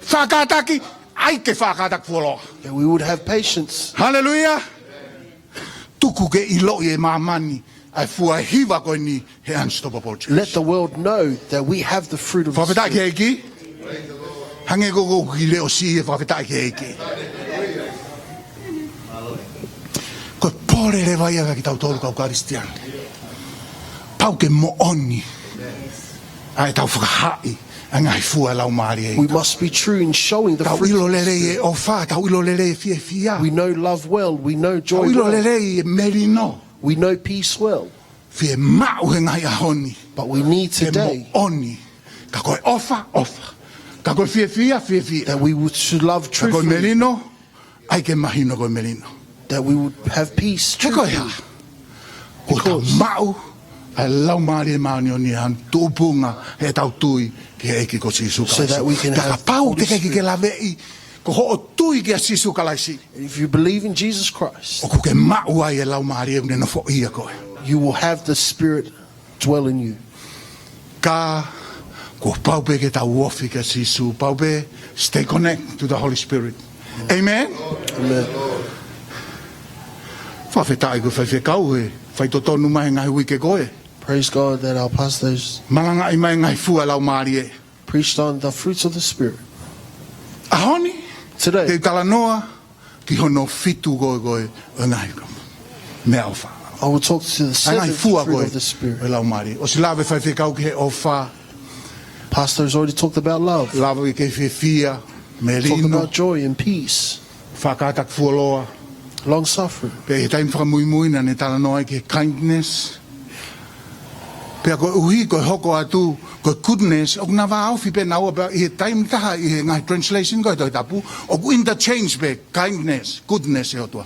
faʻa kātaki, ʻai ke faʻa kātaki fuoloa. And we would have patience. Hallelujah. Tuku ke ʻiloʻi ʻe māmani ʻa e fua hiva ko eni he Unstoppable Church. Let the world know that we have the fruit of the Spirit. Fakafetaʻi ki he ʻEiki. Hangē ko ʻeku kiʻi leʻo siʻi ʻe fakafetaʻi ki he ʻEiki. Ko e pole leva ia kia kitautolu kau Kalisitiane. Pau ke moʻoni ʻa ʻetau fakahaaʻi ʻa e ngaahi fua ʻo e Laumālie. We must be true in showing the fruit of the Spirit. Tau ʻilo lelei e ʻofa, tau ʻilo lelei e fiefia. We know love well, we know joy well. Tau ʻilo lelei e melino. We know peace well. Fiemaʻu he ngaahi ʻaho ni. But we need today. Ke moʻoni. Ka ko e ʻofa, ʻofa. Ka ko e fiefia, fiefia. That we would, should love truthfully. Ka ko e melino, ʻai ke mahino ko e melino. That we would have peace truthfully. He ko e hā? Because. Kuo tau maʻu ʻa e Laumālie Māʻoniʻoni ʻi hotau tuʻunga heʻetau tui ki he ʻEiki ko Sīsū Kalaisi. So that we can have Holy Spirit. Ka kapau te ke ʻikai ke laveʻi ko hoʻo tui kia Sīsū Kalaisi, if you believe in Jesus Christ, ʻoku ke maʻu ai e Laumālie ʻoku ne nofoʻia koe. You will have the Spirit dwell in you. Ka kuo pau pē ke tau ofi kia Sīsū, pau pē stay connect to the Holy Spirit. Amen? Amen. Fakafetaʻi ko e faifekau he faitotonu mai he ngaahi uike ko ē. Praise God that our pastors. Malangaʻi mai e ngaahi fua ʻo e Laumālie. Preached on the fruits of the Spirit. ʻAho ni, today, te u talanoa ki hono fitu ko ē ko ē ʻo e ngaahi meʻaʻofa. I will talk to the seventh fruit of the Spirit. ʻA e ngaahi fua ko ē ʻo e Laumālie. ʻOsi lave e faifekau ki he ʻofa. Pastor has already talked about love. Lave ki he fiefia, melino. Talked about joy and peace. Faʻa kātaki fuoloa. Long suffering. Pea ʻi he taimi fakamuimui naʻa ne talanoa ai ki he kindness. Pea koeʻuhi ko e hoko atu ko e goodness, ʻoku na vāofi pē naua pea ʻi he taimi taha ʻi he ngaahi translation ko ē Tohi Tapu, ʻoku interchange pē kindness, goodness ʻa e ʻOtua.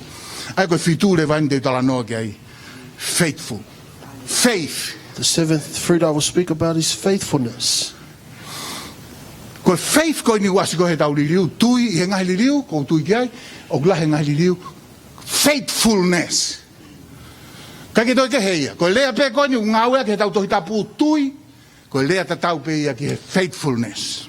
ʻA ia ko e fitu leva eni te u talanoa ki ai. Faithful. Faith. The seventh fruit I will speak about is faithfulness. Ko e faith ko eni ʻoku ʻasi ko ē heʻetau liliu, tui, ʻi he ngaahi liliu, ʻoku ou tui ki ai, ʻoku lahi e ngaahi liliu, faithfulness. ʻIkai ke toe kehe ia. Ko e lea pē ko eni ʻoku ngāueʻaki heʻetau Tohi Tapu tui, ko e lea tatau pē ia ki he faithfulness.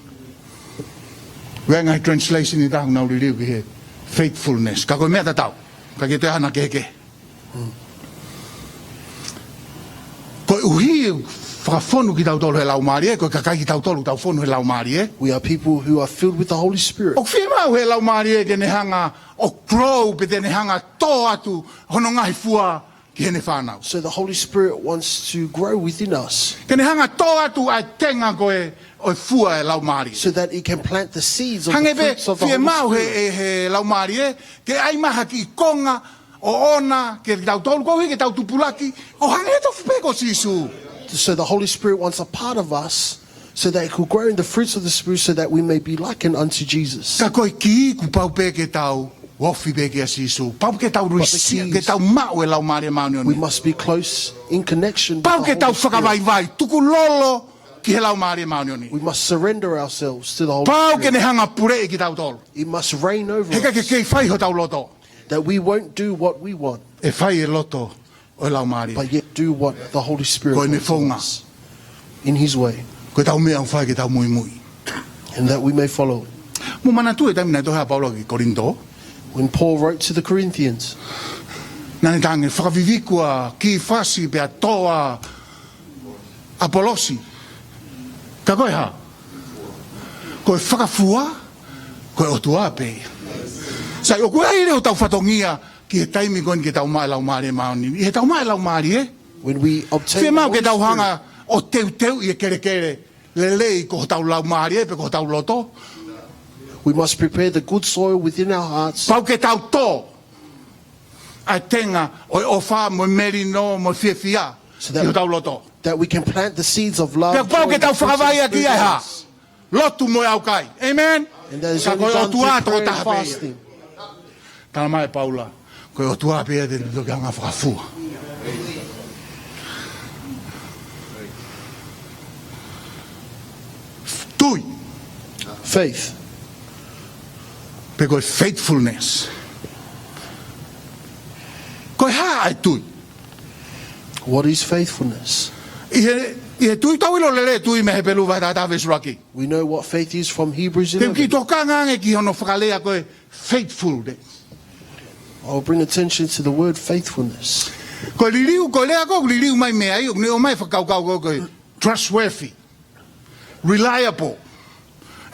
ʻOku ʻi ai e ngaahi translation ʻe taha ʻoku nau liliu ki he faithfulness. Ka ko e meʻa tatau. ʻIkai ke toe ʻi ai hano kehekehe. Koeʻuhi ʻoku fakafonu kitautolu he Laumālie, ko e kakai kitautolu ʻoku tau fonu he Laumālie. We are people who are filled with the Holy Spirit. ʻOku fiemaʻu he Laumālie ke ne hanga ʻo grow, pe te ne hanga ʻo tō atu hono ngaahi fua ki heʻene fānau. So the Holy Spirit wants to grow within us. Ke ne hanga ʻo tō atu ʻa e tenga ko ē ʻo e fua ʻo e Laumālie. So that it can plant the seeds of the fruits of the Holy Spirit. Hangē pē fiemaʻu he, he, he Laumālie, ke ʻai mai ha kiʻi konga ʻoʻona kiate kitautolu koeʻuhi ke tau tupulaki, ʻo hangē tofu pē ko Sīsū. So the Holy Spirit wants a part of us, so that it could grow in the fruits of the Spirit, so that we may be likened unto Jesus. Ka ko e kī, kuo pau pē ke tau ofi pē kia Sīsū. Pau ke tau receive, ke tau maʻu e Laumālie Māʻoniʻoni. But the key is, we must be close in connection with the Holy Spirit. Pau ke tau fakavaivai, tukulolo, ki he Laumālie Māʻoniʻoni. We must surrender ourselves to the Holy Spirit. Pau ke ne hanga puleʻi kitautolu. It must reign over us. He ʻikai ke kei fai hotau loto. That we won't do what we want. ʻE fai e loto ʻo e Laumālie. But yet do what the Holy Spirit wants of us. Ko ʻene founga. In his way. Ko ʻetau meʻa ʻoku fai ke tau muimui. And that we may follow. Mou manatuʻi e taimi naʻe tohi ai ʻa Paula ki Kolinitō. When Paul wrote to the Corinthians. Naʻa ne talaange fakaviviku ʻa Kifasi pea tō ʻa ʻApolosi. Ka ko e hā? Ko e fakafua, ko e ʻOtua pē. Sai, ʻoku ʻi ai leva hotau fatongia ki he taimi ko eni ke tau maʻu e Laumālie Māʻoniʻoni. ʻI heʻetau maʻu e Laumālie, ʻe fiemaʻu ke tau hanga ʻo teuteuʻi e kelekele lelei ko hotau laumālie pe ko hotau loto. We must prepare the good soil within our hearts. Pau ke tau tō ʻa e tenga ʻo e ʻofa mo e melino mo e fiefia ʻi hotau loto. So that, that we can plant the seeds of love, joy, and the fruits of the Spirit in us. Pea pau ke tau fakavaʻe ʻaki ia ʻe hā? Lotu mo e ʻaukai. Amen. And that is only done through prayer and fasting. Ka ko e ʻOtua ʻe tokotaha pē ia. Talamai ʻe Paula, ko e ʻOtua pē ia te ne toki hanga fakafua. Tui. Faith. Pe ko e faithfulness. Ko e hā ʻa e tui? What is faithfulness? ʻI he, ʻi he tui, tau ʻilo lelei e tui mei he Hepelū vahe taha taha veesi ʻuluaki. We know what faith is from Hebrews eleven. Te u kiʻi tokanga ange ki hono fakalea ko e faithfulness. I'll bring attention to the word faithfulness. Ko e liliu, ko e lea ko ē ʻoku liliu mai mei ai, ʻoku ne ʻomai e fakakaukau ko ē ko e trustworthy, reliable.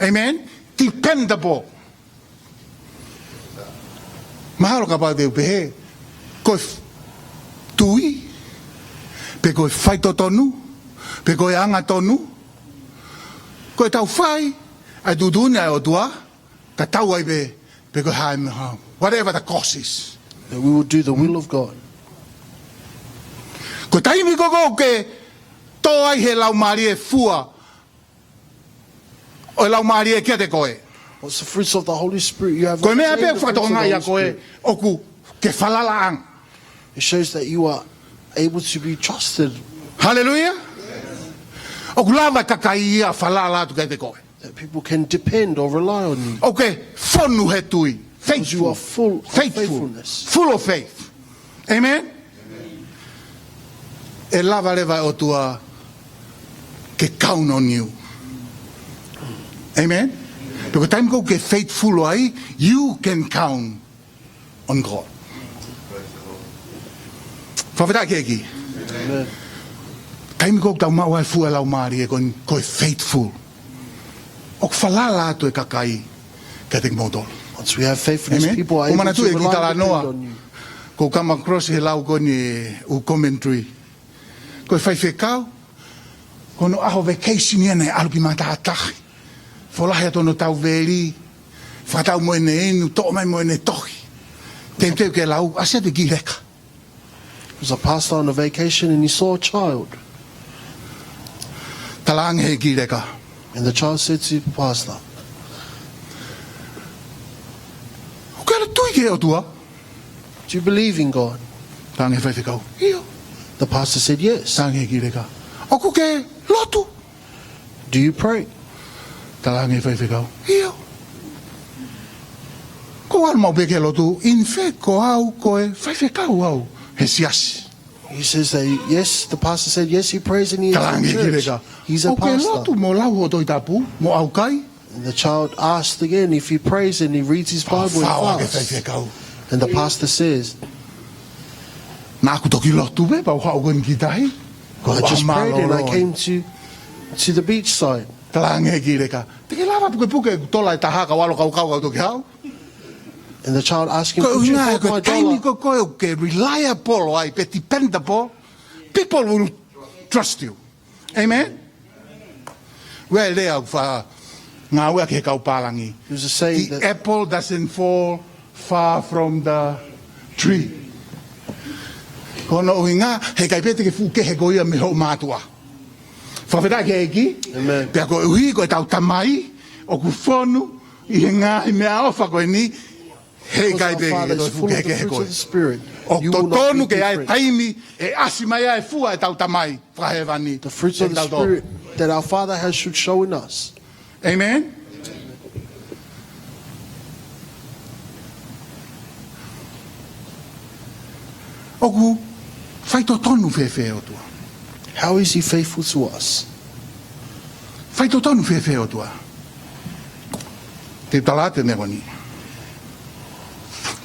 Amen? Dependable. Mahalo kapau te u pehē, ko e f-, tui, pe ko e faitotonu, pe ko e angatonu, ko ʻetau fai ʻa e tuʻutuʻuni ʻa e ʻOtua, ka tau ai pē, pe ko e hā e meʻa, whatever the cause is. That we will do the will of God. Ko e taimi ko ē ʻoku ke tō ai he Laumālie e fua ʻo e Laumālie kiate koe. What's the fruits of the Holy Spirit you have obtained? Ko e meʻa pē ʻoku fakatokangaʻi ʻa koe ʻoku ke falalaʻanga. It shows that you are able to be trusted. Hallelujah. ʻOku lava e kakai ia ʻo falala atu kiate koe. That people can depend or rely on you. ʻOku ke fonu he tui. Because you are full of faithfulness. Faithful. Full of faith. Amen? ʻE lava leva e ʻOtua ke count on you. Amen? Pea ko e taimi ko ē ʻoku ke faithful ai, you can count on God. Fakafetaʻi ki he ʻEiki. Amen. Taimi ko ē ʻoku tau maʻu ai e fua e Laumālie ko ē, ko e faithful. ʻOku falala atu e kakai kiate kimoutolu. Once we have faithfulness, amen, people are able to rely and depend on you. ʻOku ou manatuʻi e kiʻi talanoa ʻoku ou come across he lau ko eni ʻū commentary. Ko e faifekau, ko hono ʻaho vacation ia naʻe ʻalu ki matātahi. Folahi atu hono tauveli, fakatau mo ʻene inu, toʻo mai mo ʻene tohi. Teuteu ke lau, ʻasi atu e kiʻi leka. He was a pastor on a vacation and he saw a child. Talaange he kiʻi leka. And the child said to the pastor, ʻOku ke ʻalu ʻo tui ki he ʻOtua? Do you believe in God? Talaange he faifekau, ʻIo. The pastor said, Yes. Talaange he kiʻi leka, ʻOku ke lotu? Do you pray? Talaange he faifekau, ʻIo. ʻOku ou ʻalu maʻu pē ki he lotu. In fact, ko au ko e faifekau au he siasi. He says that, yes, the pastor said, yes, he prays and he is in church. Talaange he kiʻi leka, He's a pastor. ʻOku ke lotu mo lau hoʻo Tohi Tapu mo ʻaukai? And the child asked again if he prays and he reads his Bible and fasts. Fakafetaʻi ki he faifekau. And the pastor says, Naʻa ku toki lotu pē, pea u haʻu ko eni ki tahi. I just prayed and I came to, to the beach side. Talaange he kiʻi leka, Te ke lava pukepuke ʻeku tola ʻe taha ka u ʻalu ʻo kaukau ka u toki haʻu? And the child asked him, Could you hold my dollar? Ko e ʻuhinga ko e taimi ko ē ʻoku ke reliable ai pe dependable, people will trust you. Amen? ʻOku ʻi ai e lea ʻoku faʻa ngāueʻaki ʻe he kau pālangi. There's a saying that the apple doesn't fall far from the tree. Ko hono ʻuhinga, heʻikai pē te ke fuʻu kehe koe ia mei hoʻo mātuʻa. Fakafetaʻi ki he ʻEiki. Amen. Pea koeʻuhi ko ʻetau Tamai ʻoku fonu ʻi he ngaahi meʻaʻofa ko eni, heʻikai pē ke toe fuʻu kehekehe koe. Because our Father is full of the fruits of the Spirit. You will not be different. ʻOku totonu ke ʻi ai e taimi ʻe ʻasi mai ai e fua ʻetau Tamai fakahēvani kiate kitautolu. The fruits of the Spirit that our Father has should show in us. Amen. ʻOku faitotonu fēfē ʻOtua? How is he faithful to us? Faitotonu fēfē ʻOtua? Te u tala atu e meʻa ko eni.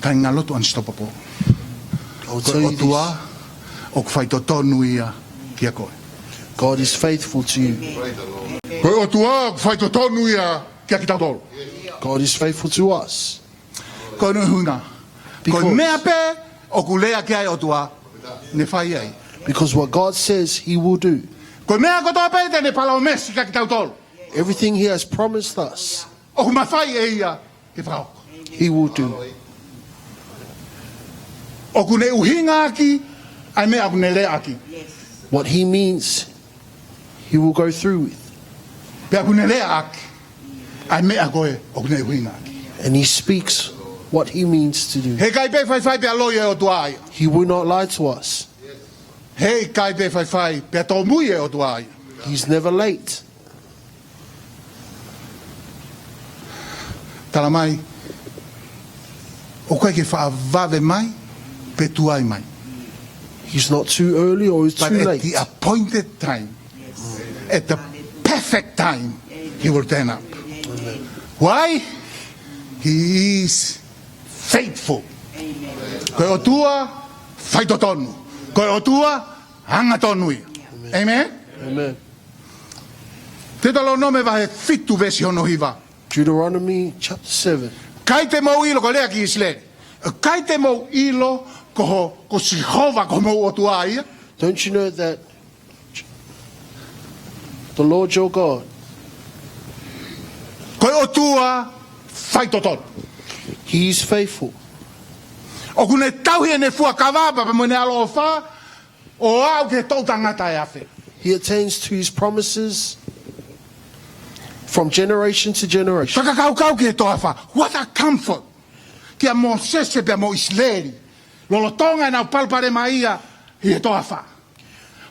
Kāinga lotu unstoppable. I'll tell you this. Ko e ʻOtua ʻoku faitotonu ia kia koe. God is faithful to you. Ko e ʻOtua ʻoku faitotonu ia kia kitautolu. God is faithful to us. Ko hono ʻuhinga, ko e meʻa pē ʻoku lea ki ai e ʻOtua, ne fai ai. Because what God says, he will do. Ko e meʻa kotoa pē te ne palōmesi kia kitautolu, everything he has promised us, ʻoku mafai ʻe ia ke fakahoko. He will do. ʻOku ne ʻuhinga ʻaki ʻa e meʻa ʻoku ne lea ʻaki. What he means, he will go through with. Pea ʻoku ne lea ʻaki ʻa e meʻa ko ē ʻoku ne ʻuhinga ʻaki. And he speaks what he means to do. He ʻikai pē faifai pea loi e ʻOtua ia. He will not lie to us. He ʻikai pē faifai pea tōmui e ʻOtua ia. He's never late. Tala mai, ʻoku ʻikai ke faʻa vave mai pe tuai mai. He's not too early or he's too late. But at the appointed time, at the perfect time, he will turn up. Why? He is faithful. Ko e ʻOtua faitotonu. Ko e ʻOtua angatonu ia. Amen? Amen. Teutalōnome vahe fitu veesi hono hiva. Deuteronomy chapter seven. ʻIkai te mou ʻilo, ko e lea ki ʻIsileli. ʻIkai te mou ʻilo ko ho, ko Sihova ko homou ʻOtua ia? Don't you know that the Lord your God, ko e ʻOtua faitotonu. He is faithful. ʻOku ne tauhi ʻene fuakava pea mo ʻene ʻaloʻofa ʻo aʻu ki he toʻutangata ʻe afe. He attains to his promises from generation to generation. Fakakaukau ki he toafa. What a comfort kia Mōsese pea mo ʻIsileli lolotonga ʻenau palopalema ia ʻi he toafa.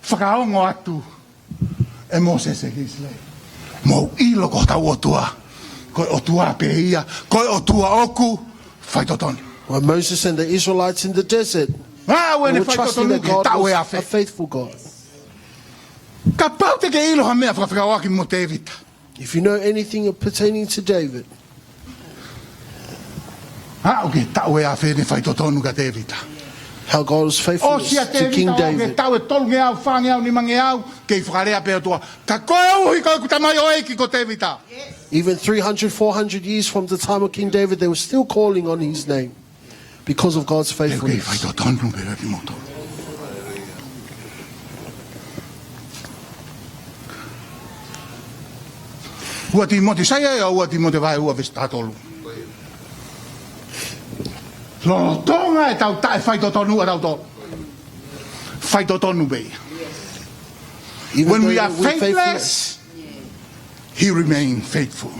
Fakaongo atu ʻe Mōsese ki ʻIsileli, mou ʻilo ko hotau ʻOtua, ko e ʻOtua pē ia, ko e ʻOtua ʻoku faitotonu. When Moses and the Israelites in the desert, aʻu ʻene faitotonu ki he taʻu ʻe afe. They were trusting that God was a faithful God. Kapau te ke ʻilo ha meʻa fakafekauʻaki mo Tēvita, if you know anything pertaining to David, aʻu ki he taʻu ʻe afe ne faitotonu kia Tēvita. How God was faithful to King David. ʻOsi ʻa Tēvita ʻo aʻu ki he taʻu ʻe tolungeau, fāngeau, nimangeau, kei fakalea pē ʻOtua. Ka koeʻuhi ko ʻeku tamaioʻeiki ko Tēvita. Even three hundred, four hundred years from the time of King David, they were still calling on his name because of God's faithfulness. Te u kei faitotonu pē kimoutolu. Ua Tīmote, sai ai ʻa Ua Tīmote vahe ua veesi taha tolu. Lolotonga ʻetau taʻefaitotonu ʻatautolu, faitotonu pē ia. Even though we're faithless, when we are faithless, he remain faithful.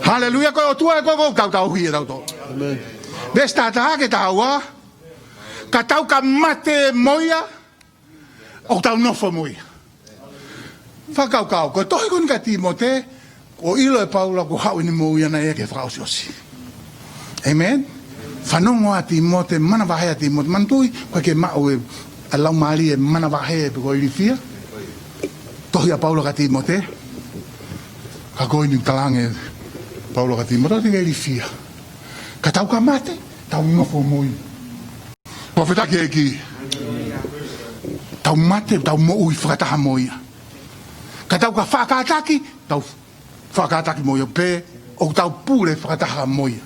Haleluia, ko e ʻOtua ē ko ē ʻoku tautauhi ʻatautolu. Amen. Veesi taha taha ki he taha ua, ka tau ka mate mo ia, ʻoku tau nofo mo ia. Fakakaukau, ko e tohi ko eni kia Tīmote, kuo ʻilo ʻe Paula kuo haʻu ʻene moʻui ʻana ia ke fakaʻosiʻosi. Amen? Fanongo ā Tīmote, manavahē ā Tīmote, manatuʻi, ʻoku ʻikai ke maʻu ʻe he laumālie ʻo e manavahē pe ko e ilifia. Tohi ʻa Paula kia Tīmote, ka ko eni ʻoku talaange ʻe Paula kia Tīmote, ʻoku ʻikai ke ilifia. Ka tau ka mate, tau nofo mo ia. Fakafetaʻi ki he ʻEiki. Tau mate, tau moʻui fakataha mo ia. Ka tau ka faʻa kātaki, tau faʻa kātaki mo ia pē, ʻoku tau pule fakataha mo ia.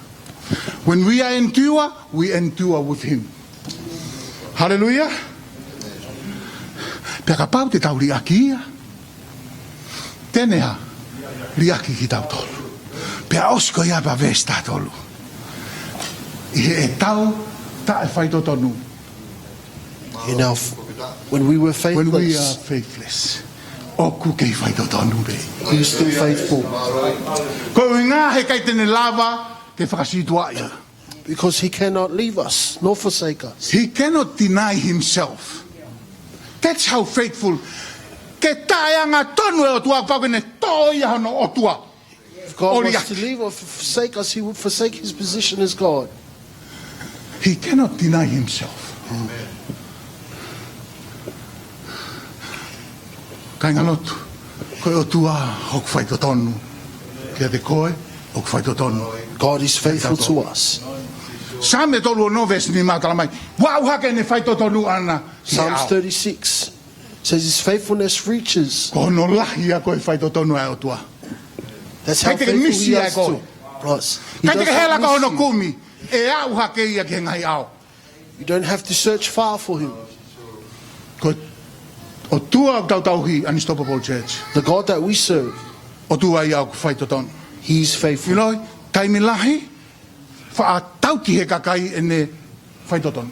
When we are endure, we endure with him. Haleluia. Pea kapau te tau liʻaki ia, te ne hā? Liʻaki kitautolu. Pea ʻosi ko ia pea veesi taha tolu. ʻI heʻetau taʻefaitotonu. You know, when we were faithless, when we are faithless, ʻoku kei faitotonu pē. He is still faithful. Ko e ʻuhinga he ʻikai te ne lava ke fakasītuʻaʻi. Because he cannot leave us nor forsake us. He cannot deny himself. That's how faithful. ke taʻeangatonu e ʻOtua, pau ke ne toʻo ia hono ʻOtua. If God wants to leave or forsake us, he would forsake his position as God. He cannot deny himself. Kāinga lotu, ko e ʻOtua hoku faitotonu. Kiate koe, hoku faitotonu. God is faithful to us. Saame tolu ono veesi nima ʻoku talamai, ʻoku aʻu hake ʻene faitotonu ʻaʻana ki he ʻao. Psalms thirty-six says his faithfulness reaches. Ko hono lahi ia ko e faitotonu ʻa e ʻOtua. That's how faithful he is to us. ʻIkai te ke misi ia ʻe koe. ʻIkai te ke hela ko hono kumi, ʻe aʻu hake ia ki he ngaahi ʻao. You don't have to search far for him. Ko e ʻOtua ʻoku tau tauhi, Unstoppable Church. The God that we serve, ʻOtua ia ʻoku faitotonu. He is faithful. ʻIloʻi, taimi lahi, faʻa tauhi ʻe he kakai ʻene faitotonu.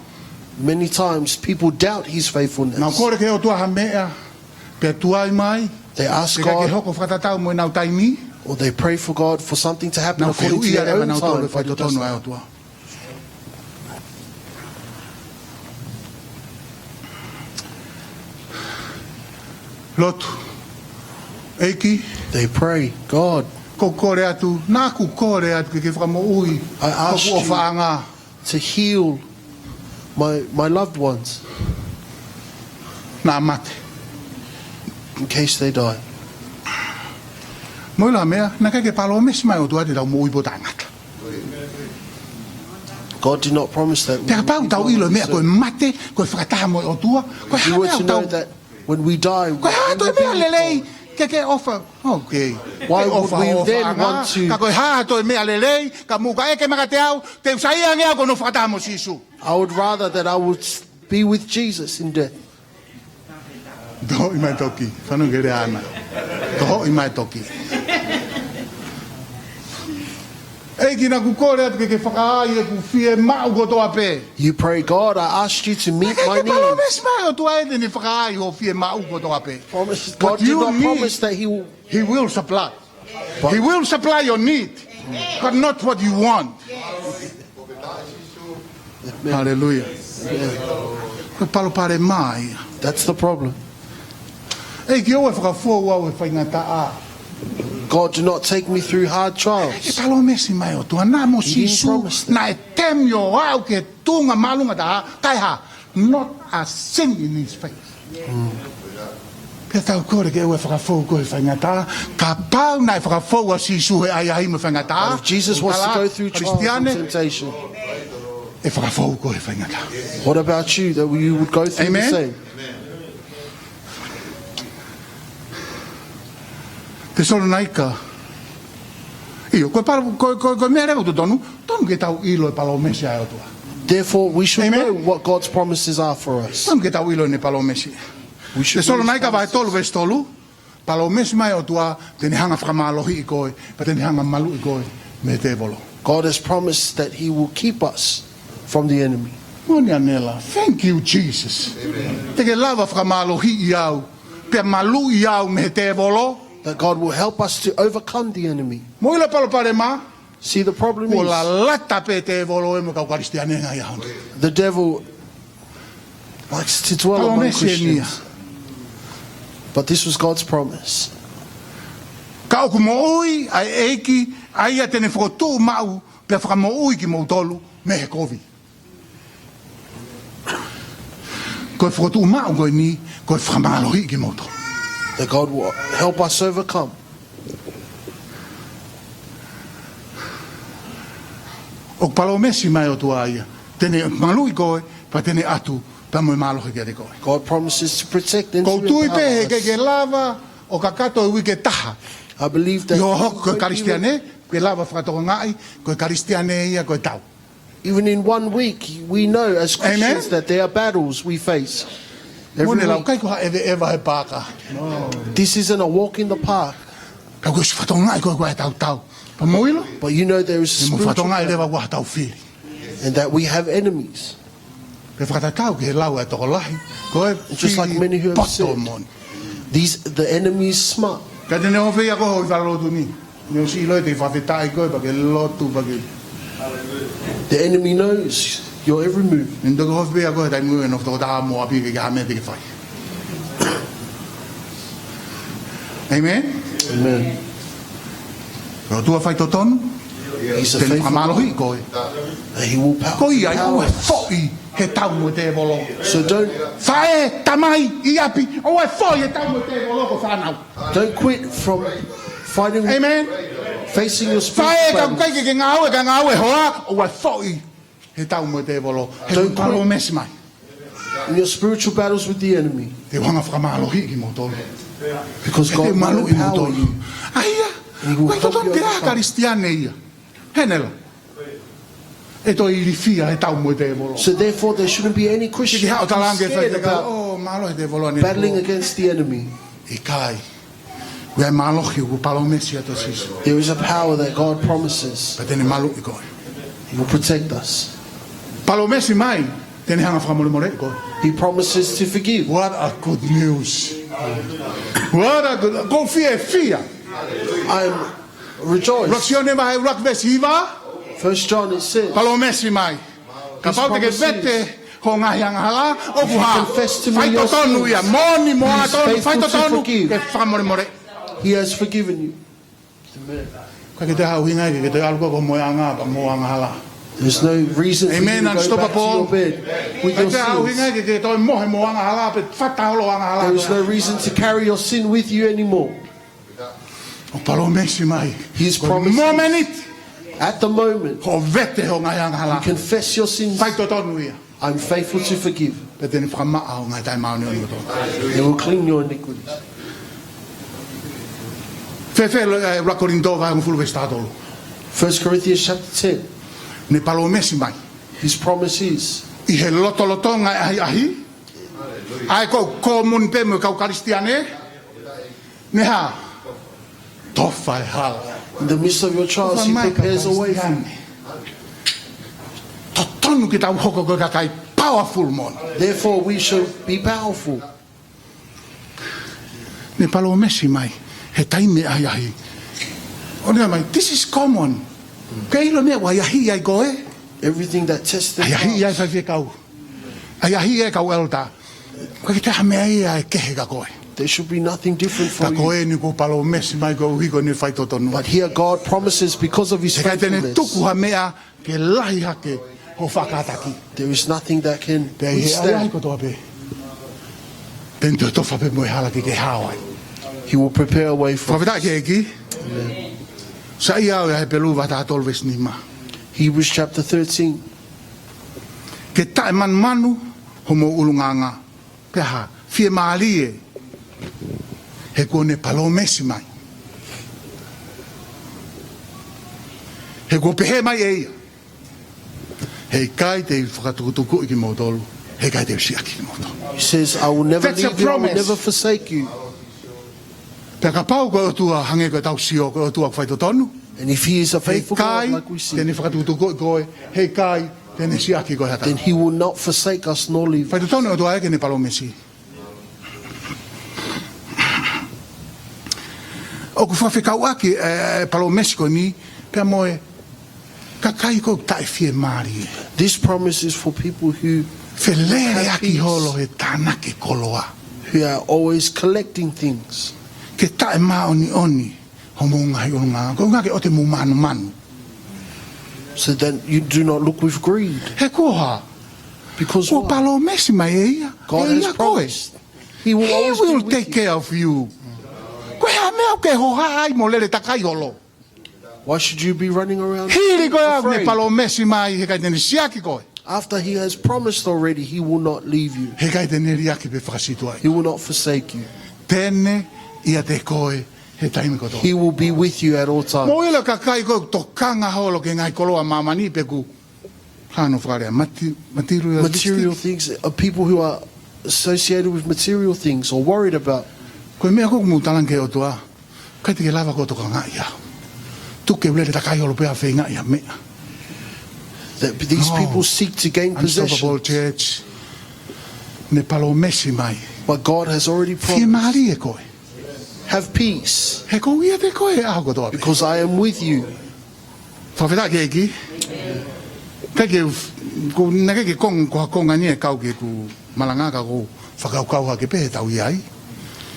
Many times people doubt his faithfulness. Nau kole ki he ʻOtua ha meʻa, pea tuai mai, They ask God, pea ʻikai ke hoko fakatatau mo ʻenau taimi, or they pray for God for something to happen according to their own time, but it does not. Nau fehuʻia leva nautolu e faitotonu ʻa e ʻOtua. Lotu. ʻEiki. They pray, God, ʻoku ou kole atu, naʻa ku kole atu ke ke fakamoʻui hoku ʻofaʻanga. I ask you to heal my, my loved ones. Naʻa mate. In case they die. Mo e ʻilo ha meʻa, naʻe ʻikai ke palōmesi mai e ʻOtua te tau moʻui pea taʻengata. God did not promise that we would be well. Pea kapau tau ʻilo e meʻa ko e mate, ko e fakataha mo e ʻOtua, ko e hā e meʻa ʻoku tau, ko e hā toe meʻa lelei ke ke ʻofa? If we were to know that when we die, we will be with God. Okay. Why would we then want to? Ke ʻofa, ʻofaʻanga, ka ko e hā toe meʻa lelei, ka mou ka ʻeke mai kiate au, te u saiʻia ange au ke u nofo fakataha mo Sīsū. I would rather that I would s-, be with Jesus in death. Tohoʻi mai toki. Fanongo ki he lea ʻaʻana. Tohoʻi mai toki. ʻEiki, naʻa ku kole atu ke ke fakaai ʻeku fiemaʻu kotoa pē. You pray, "God, I ask you to meet my needs." Naʻe ʻikai ke palōmesi mai e ʻOtua ē te ne fakaai hoʻo fiemaʻu kotoa pē. Promise, God did not promise that he will. What you need, he will supply. He will supply your need, but not what you want. Amen. Hallelujah. Amen. Ko e palopalema ia. That's the problem. ʻEiki, ʻoua ʻe fakafou au he faingataʻa. God, do not take me through hard trials. Naʻe ʻikai ke palōmesi mai e ʻOtua, naʻa mo Sīsū, he didn't promise that. Naʻe temi ʻo aʻu ki he tuʻunga māʻolunga taha, kae hā, not a sin in his face. Mm. Pea tau kole ke ʻoua ʻe fakafou koe he faingataʻa, kapau naʻe fakafou ʻa Sīsū he ʻahiʻahi mo e faingataʻa. But if Jesus was to go through trials and temptation, ʻe fakafou koe he faingataʻa. What about you, that you would go through the same? Amen. Tesalonaika. ʻIo, ko e palo-, ko, ko, ko e meʻa leva ʻoku totonu, tonu ke tau ʻilo e palōmesi ʻa e ʻOtua. Therefore, we should know what God's promises are for us. Amen. Tonu ke tau ʻilo ʻene palōmesi. We should know his promises. Tesalonaika vahe tolu veesi tolu, palōmesi mai e ʻOtua, te ne hanga ʻo fakamālohiʻi koe, pea te ne hanga ʻo maluʻi koe mei he tēvolo. God has promised that he will keep us from the enemy. Moʻoni ange la. Thank you, Jesus. Amen. Te ke lava ʻo fakamālohiʻi au, pea maluʻi au mei he tēvolo. That God will help us to overcome the enemy. Mou ʻilo e palopalema. See, the problem is, kuo lalata pē tēvolo ē mo e kau Kalisitiane he ngaahi ʻaho ni. The devil likes to dwell among Christians. Palōmesi eni ia. But this was God's promise. Ka ʻoku moʻui ʻa e ʻEiki, ʻa ia te ne fokotuʻu maʻu, pea fakamoʻui kimoutolu mei he kovi. Ko e fokotuʻu maʻu ko eni, ko e fakamālohiʻi kimoutolu. That God will help us overcome. ʻOku palōmesi mai e ʻOtua ia, te ne maluʻi koe, pea te ne ʻatu, pea mo e mālohi kiate koe. God promises to protect and to empower us. ʻOku ou tui pē he ʻikai ke lava ʻo kakato e uike ʻe taha. I believe that ʻi hoʻo hoko ko e Kalisitiane, ke lava ʻo fakatokangaʻi, ko e Kalisitiane ia ko e tau. Even in one week, we know as Christians, amen, that there are battles we face every week. Moʻoni lau, ʻikai ko ha ʻeveʻeva he paaka. No. This isn't a walk in the park. Ka kuo ʻosi fakatokangaʻi ko e, ko e tautau. Pea mou ʻilo? But you know there is a spiritual battle. Te mou fakatokangaʻi leva ʻoku ʻi ai haʻatau fili. And that we have enemies. Pea fakatatau ki he lau ʻa e tokolahi, ko e fili poto moʻoni. And just like many who have said, these, the enemies smart. Ka te ne ʻohovia koe hoʻo ʻi he lotu ni. Ne ʻosi ʻilo ʻe te fakafetaʻi koe, pea ke lotu, pea ke. The enemy knows your every move. Ne toki ʻohovia koe he taimi ʻe nofo toko taha mo ʻapi ke ke hā meʻa te ke fai. Amen. Amen. Ko e ʻOtua faitotonu. He's a faithful God. Te ne fakamālohiʻi koe. And he will pow-, Ko ia, empower us. ʻOua ʻe foʻi he tau mo e tēvolo. So don't Faʻē, tamai, ʻi ʻapi, ʻoua ʻe foʻi he tau mo e tēvolo ko e fānau. Don't quit from fighting, Amen. Facing your spiritual battles. Faʻē, ka ʻoku ʻikai ke ke ngāue, ka ngāue hoa, ʻoua ʻe foʻi he tau mo e tēvolo. He Don't quit. Palōmesi mai. In your spiritual battles with the enemy. Te u hanga ʻo fakamālohiʻi kimoutolu. Because God will empower you. He te maluʻi kimoutolu. ʻA ia, And he will help you overcome. Ko e totonu ke ʻi ai ha Kalisitiane ia. Hēnela. ʻE toe ilifia he tau mo e tēvolo. So therefore, there shouldn't be any Christian who's scared about battling against the enemy. Ke ke haʻu ʻo talaange fai ke ka, "Oh, mālohi he tēvolo ʻanepō." ʻIkai. Ko e mālohi ʻoku palōmesi ʻe he ʻOtua ʻia Sīsū. There is a power that God promises. Pea te ne maluʻi koe. He will protect us. Palōmesi mai, te ne hanga ʻo fakamolemoleʻi koe. He promises to forgive. What a good news. What a good, ʻoku ou fiefia. I'm rejoiced. ʻUluaki Sione vahe ʻuluaki veesi hiva. First John, it says, Palōmesi mai. Kapau te ke vete ho ngaahi angahala, ʻoku hā, faitotonu ia, moʻoni mo angatonu, faitotonu ke fakamolemoleʻi. He has forgiven you. Amen. ʻIkai ke toe ʻuhinga ia ke ke toe ʻalu koe ko hoʻo mohenga pea mo e angahala. There's no reason for you to go back to your bed with your sins. ʻIkai ke toe ʻuhinga ia ke ke toe mohe mo e angahala pe fata holo e angahala. There is no reason to carry your sin with you anymore. ʻOku palōmesi mai. He's promised. Ko e mōmeniti, at the moment, hoʻo vete ho ngaahi angahala, you confess your sins. Faitotonu ia. I'm faithful to forgive. Pea te ne fakamaʻa ho ngaahi taʻemāʻoniʻoni kotoa. He will clean your iniquities. Fēfē, ē, ʻuluaki Kolinitō vahe hongofulu veesi tahatolu. First Corinthians chapter ten. Ne palōmesi mai. His promise is. ʻI he lotolotonga e ʻahiʻahi. ʻA ia ko e kōmuni pē mo e kau Kalisitiane. Ne hā? Tofa e hala. In the midst of your trials, he prepares a way for you. Tofa mai e kau Kalisitiane. Totonu ke tau hoko ko e kakai powerful moʻoni. Therefore, we should be powerful. Ne palōmesi mai, he taimi e ʻahiʻahi. ʻO ne mai, this is common. Ke ʻilo e meʻa ʻoku ʻahiʻahiʻi ai koe. Everything that tests the trials. ʻAhiʻahiʻi ai e faifekau. ʻAhiʻahiʻi ai e kau ʻeleta. ʻIkai ke toe ʻi ai ha meʻa ia ʻe kehe kia koe. There should be nothing different for you. Ka ko eni kuo palōmesi mai koeʻuhi ko ʻene faitotonu. But here God promises because of his faithfulness. He ʻikai te ne tuku ha meʻa ke lahi hake hoʻo faʻa kātaki. There is nothing that can withstand. Pea ʻi he ʻahiʻahi kotoa pē, te ne toe tofa pē mo e hala ke ke hao ai. He will prepare a way for us. Fakafetaʻi ki he ʻEiki. Amen. Saiʻia ʻo e Hepelū vahe tahatolu veesi nima. Hebrews chapter thirteen. Ke taʻemanumanu homou ʻulungaanga. Pea hā, fiemālie, he kuo ne palōmesi mai. He kuo pehē mai ʻe ia, heʻikai te u fakatukutukuʻi kimoutolu, heʻikai te u siʻaki kimoutolu. He says, "I will never leave you, I will never forsake you." That's a promise. Pea kapau ko e ʻOtua hangē ko ʻetau sio, ko e ʻOtua ʻoku faitotonu. And if he is a faithful God, like we see, heʻikai te ne fakatukutukuʻi koe, heʻikai te ne siʻaki koe ha taha. Then he will not forsake us nor leave us. Faitotonu e ʻOtua ia ke ne palōmesi. ʻOku fakafekauʻaki e, e palōmesi ko eni pea mo e kakai ʻoku taʻefiemālie. This promise is for people who have peace. Feleleʻaki holo he tānaki koloa. Who are always collecting things. Ke taʻemāʻoniʻoni homou ngaahi ʻulungaanga. Ko e ʻuhinga ke ʻoua te mou manumanu. So then you do not look with greed. He ko e hā? Because what? Kuo palōmesi mai ʻe ia. God has promised. ʻE ʻia koe. He will always be with you. He will take care of you. Ko e hā e meʻa ʻoku ke hohaʻa ai mo lele takai holo? Why should you be running around afraid? Hili ko ia ʻoku ne palōmesi mai heʻikai te ne siʻaki koe. After he has promised already, he will not leave you. Heʻikai te ne liʻaki pe fakasītuʻaʻi. He will not forsake you. Te ne ʻiate koe he taimi kotoa. He will be with you at all times. Mou ʻilo e kakai ʻoku tokanga holo ki he ngaahi koloa ʻa māmani pe ʻoku hano fakalea mati-, materialistic. Material things, uh, people who are associated with material things or worried about. Ko e meʻa ko ē ʻoku mou talaange ki he ʻOtua, ʻikai te ke lava koe ʻo tokangaʻi au. Tuku ke u lele takai holo pea feingaʻi ha meʻa. That these people seek to gain possession. No. Unstoppable church. Ne palōmesi mai. But God has already promised. Fiemālie koe. Have peace. He ʻoku ou ʻiate koe he ʻaho kotoa pē. Because I am with you. Fakafetaʻi ki he ʻEiki. ʻIkai ke, ʻoku, naʻe ʻikai ke konga, ko ha konga ni e kau ki heʻeku malanga ka ʻoku ou fakakaukau hake pē he tau ʻi ai.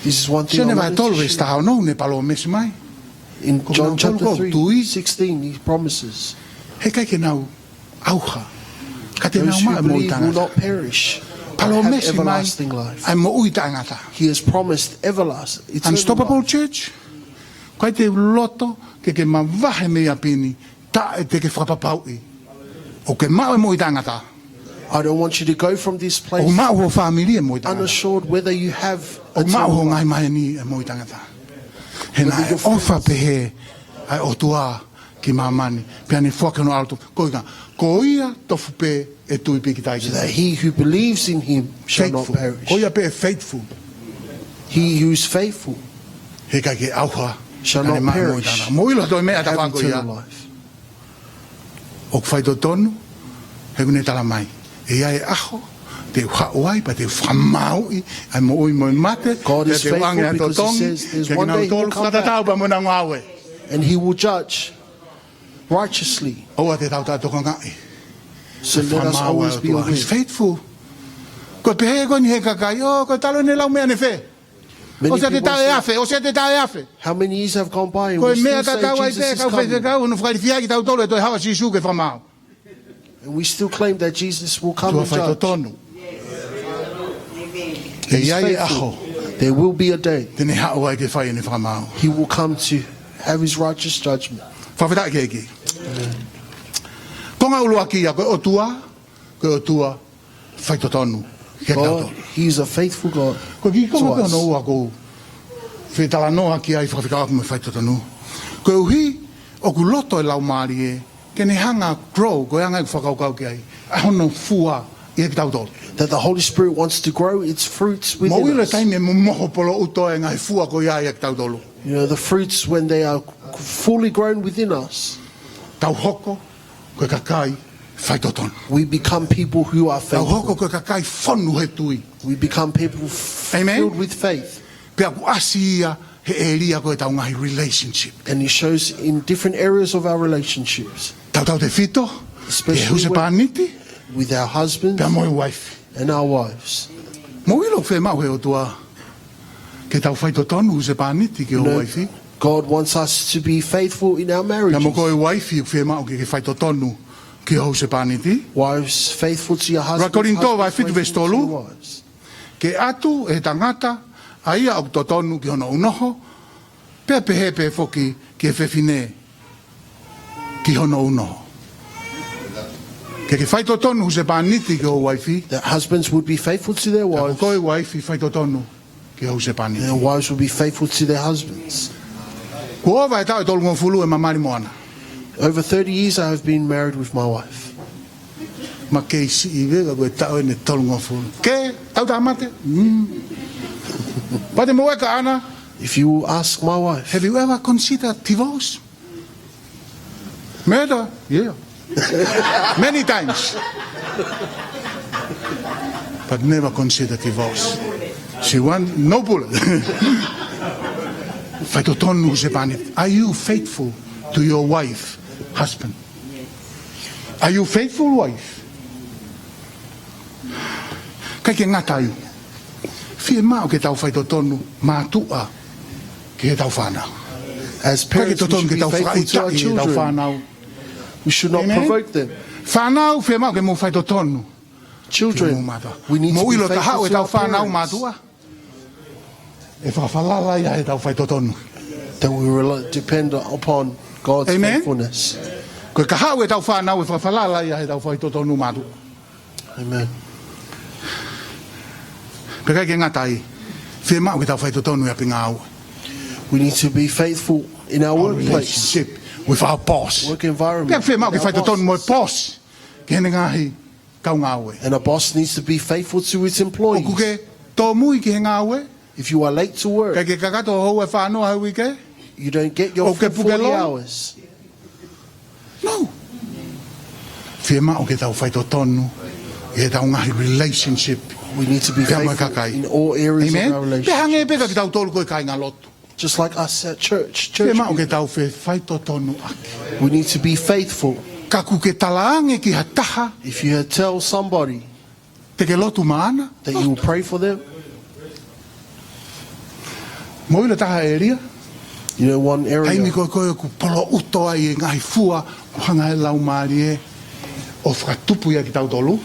This is one thing I Sione vahe wanted to tolu veesi share. taha ono, ne palōmesi mai. In Ko John kinautolu chapter ʻoku tui. three sixteen, he promises, He ʻikai ke nau ʻauha, ka te nau "Those who maʻu e moʻui believe will taʻengata." not perish, but have Palōmesi mai everlasting life. ʻA e moʻui taʻengata. He has promised everlast-, eternal Unstoppable life. Church. ʻIkai te u loto ke ke mavahe mei ʻapi ni taʻe te ke fakapapauʻi ʻoku ke maʻu e moʻui taʻengata. I don't want you to go from this place ʻOku maʻu ho fāmili e moʻui taʻengata. unassured whether you have ʻOku maʻu eternal ho life. ngaahi maheni e moʻui taʻengata. He Whether naʻe your ʻofa friends pehē ʻa e ʻOtua ki māmani, pea ne foaki hono ʻAlo tofu-, ko ia, ko ia tofu pē ʻe tui pīkitai ki So that he who believes in him shall not Faithful. perish. Ko ia pē faithful. He who is faithful He ʻikai ke ʻauha, shall ka ne not maʻu e moʻui perish, taʻengata. Mou ʻilo ʻa e meʻa have tafa ko ia. eternal life. ʻOku faitotonu, he ʻoku ne tala mai, ʻe ʻi ai e ʻaho te u haʻu ai pea te u fakamāuʻi ʻa e moʻui mo e mate, God pea is te u ʻoange faithful ʻa e because he totongi says there's one day he will kinautolu come back fakatatau pea mo ʻenau ngāue. and he will judge righteously. ʻOua te tau taʻetokangaʻi. So let us Fakamāuʻi always be ʻa e ʻOtua. He's aware. faithful. Ko e pehē ko eni he kakai, ʻo, ko e talu ʻene lau meʻa ʻanefē? Many ʻOsi ʻa e people taʻu ʻe say, afe, ʻosi ʻa e taʻu ʻe afe. "How many years have gone by and Ko e we meʻa still say tatau ai Jesus pē is kau coming?" faifekau, hono fakalilifu ia kitautolu ʻe toe haʻu ʻa Sīsū ke fakamaau. And we still claim that Jesus will come and judge. ʻOtua faitotonu. He's faithful. ʻE ʻi ai e ʻaho. There will be a day Te ne haʻu ai ke fai ʻene fakamaau. he will come to have his righteous judgment. Fakafetaʻi ki he ʻEiki. Konga ʻuluaki ia, ko e ʻOtua, ko e ʻOtua faitotonu kiate kitautolu. God, he is a faithful God Ko e kiʻi konga to us. pē hono ua ʻoku ou fie talanoa ki ai fakafekauʻaki mo e faitotonu. Koeʻuhi ʻoku loto e Laumālie ke ne hanga ʻo grow, ko e anga ʻeku fakakaukau ki ai, ʻa hono fua ʻiate kitautolu. That the Holy Spirit wants to grow its fruits within us. Mou ʻilo e taimi ʻe momoho poloʻu toe e ngaahi fua ko ia ʻiate kitautolu. You know, the fruits, when they are fully grown within us, Tau hoko ko e kakai faitotonu. we become people who are Tau hoko faithful. ko e kakai fonu he tui. We become people f-, Amen. filled with faith. Pea ʻoku ʻasi ia he ʻēlia ko ē ʻetau ngaahi relationship. And it shows in different areas of our relationships. Tautautefito, Especially ki he husepāniti, with, with our husbands pea mo e uaifi. and our wives. Mou ʻilo ʻoku fiemaʻu he ʻOtua ke tau faitotonu husepāniti ki he You know, uaifi. God wants us to be faithful in our marriages. Pea mo koe uaifi ʻoku fiemaʻu ke ke faitotonu ki ho husepāniti. Wives, faithful to your husbands. Husbands, faithful to your wives. Ua Kolinitō vahe fitu veesi tolu. Ke ʻatu ʻe he tangata ʻa ia ʻoku totonu ki hono ʻunoho, pea pehē pē foki ki he fefine ki hono ʻunoho. Ke ke faitotonu husepāniti ki ho uaifi. That husbands would be faithful to their wives. Pea ko koe uaifi faitotonu ki ho husepāniti. And their wives would be faithful to their husbands. Kuo ʻova e taʻu ʻe tolungofulu ʻema mali mo ʻana. Over thirty years I have been married with my wife. Ma kei siʻi veka ko e taʻu ʻeni ʻe tolungofulu. Ke, tau tā mate? Mm. Pea te mou ʻeke ʻana, If you ask my wife, "Have you ever considered divorce?" Murder? Yeah. Many times. But never consider divorce. She want no bullet. Faitotonu husepāniti. Are you faithful to your wife, husband? Are you faithful wife? ʻIkai ke ngata ai. Fiemaʻu ke tau faitotonu mātuʻa ki heʻetau fānau. As parents, we should be faithful to our children. ʻIkai ke totonu ke tau fakaʻitaʻi ʻetau fānau. We should not provoke them. Amen. Fānau, fiemaʻu ke mou faitotonu ki homou mātuʻa. Children, we need to be faithful to our parents. Mou ʻilo ka haʻu ʻetau fānau mātuʻa, ʻe fakafalala ia heʻetau faitotonu. That we rely, depend upon God's faithfulness. Amen. Ko e ka haʻu ʻetau fānau ʻe fakafalala ia heʻetau faitotonu mātuʻa. Amen. Pea ʻikai ke ngata ai, fiemaʻu ke tau faitotonu ʻi ʻapi ngāue. We need to be faithful in our workplace. Our relationship with our boss. Work environment with our bosses. Pea fiemaʻu ke faitotonu mo e boss ki heʻene ngaahi kau ngāue. And a boss needs to be faithful to its employees. ʻOku ke tōmui ki he ngāue? If you are late to work, ʻIkai ke kakato houa ʻe fā noa he uike? You don't get your full forty hours. ʻOku ke puke loan? No. Fiemaʻu ke tau faitotonu ʻi heʻetau ngaahi relationship pea mo e kakai. We need to be faithful in all areas of our relationship. Amen. Pea hangē pē kia kitautolu ko e kāingalotu. Just like us at church, church people. Fiemaʻu ke tau fefaitotonuʻaki. We need to be faithful. Kapau ʻoku ke talaange ki ha taha, If you tell somebody te ke lotu maʻana, that you will pray for them, Mou ʻilo taha ʻēlia? You know, one area, Taimi ko ē ʻoku poloʻuto ai e ngaahi fua ʻoku hanga ʻe he Laumālie ʻo fakatupu ia kitautolu.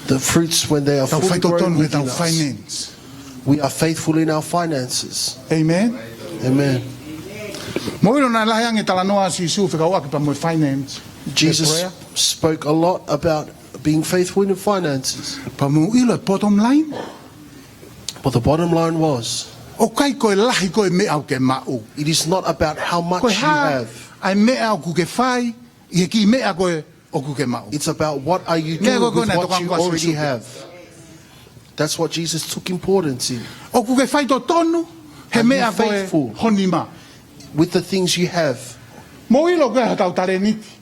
The fruits, when they are Tau fully grown faitotonu he within tau us, finance. We are faithful in our finances. Amen. Amen. Mou ʻilo naʻe lahi ange e talanoa ʻa Sīsū fekauʻaki pea mo e finance. Jesus Prayer. Spoke a lot about being faithful in finances. Pea mou ʻilo e bottom line. But the bottom line was, ʻOku ʻikai ko e lahi ko ē e meʻa ʻoku ke maʻu. It is not about how much Ko e you hā have. ʻa e meʻa ʻoku ke fai ʻi he kiʻi meʻa ko ē ʻoku ke maʻu. It's about what are you Meʻa doing ko ē with naʻe what tokanga you ko ē ʻa already Sīsū. Have. That's what Jesus took importance in. ʻOku ke faitotonu he Are you meʻa ko ē faithful? Ho nima. With the things you have. Mou ʻilo ko e hā hotau talēniti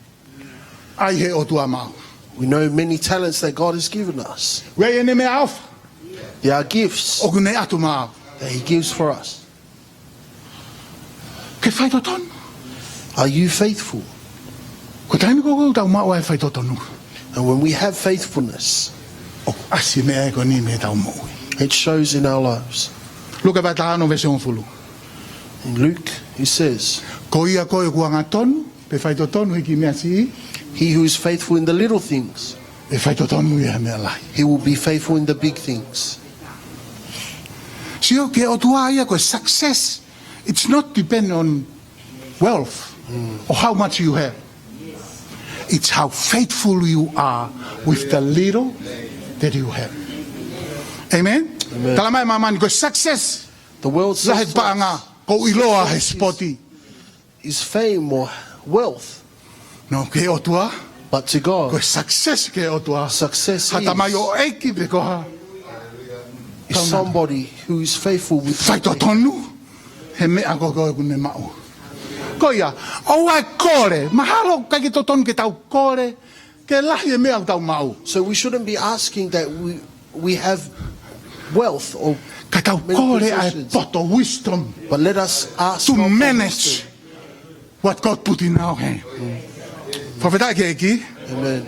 ʻa e ʻOtua maʻau. We know many talents that God has given us. ʻOku ʻi ai ʻene meʻaʻofa. There are gifts ʻOku ne ʻatu maʻau. That He gives for us. Ke faitotonu. Are you faithful? Ko e taimi ko ē ʻoku tau maʻu ai e faitotonu, And when we have faithfulness, ʻoku ʻasi e meʻa ko eni mei heʻetau moʻui. It shows in our lives. Luke vahe taha ono veesi hongofulu. In Luke, He says, Ko ia ko ē ʻoku angatonu pe faitotonu he kiʻi meʻa siʻi, He who is faithful in the little things, ʻe faitotonu ia he meʻa lahi. He will be faithful in the big things. Sio, ki he ʻOtua ia ko e success, it's not depend on wealth or how much you have. It's how faithful you are with the little that you have. Amen? Amen. Tala mai māmani ko e success, The world lahi says paʻanga, ko e ʻiloa he sipoti. Is fame or wealth. No, ki he ʻOtua, But to ko e God, success ki he ʻOtua. Success Ha is- tamaioʻeiki pe ko ha is somebody who is faithful with faitotonu he meʻa ko ē ʻoku ne maʻu. Ko ia, ʻoua ʻe kole, mahalo ʻikai ke totonu ke tau kole ke lahi e meʻa ʻoku tau maʻu. So we shouldn't be asking that we, we have wealth or Ka tau many kole ʻa e possessions. Poto, wisdom But let us ask to God for manage wisdom. What God put in our hand. Fakafetaʻi ki he ʻEiki. Amen.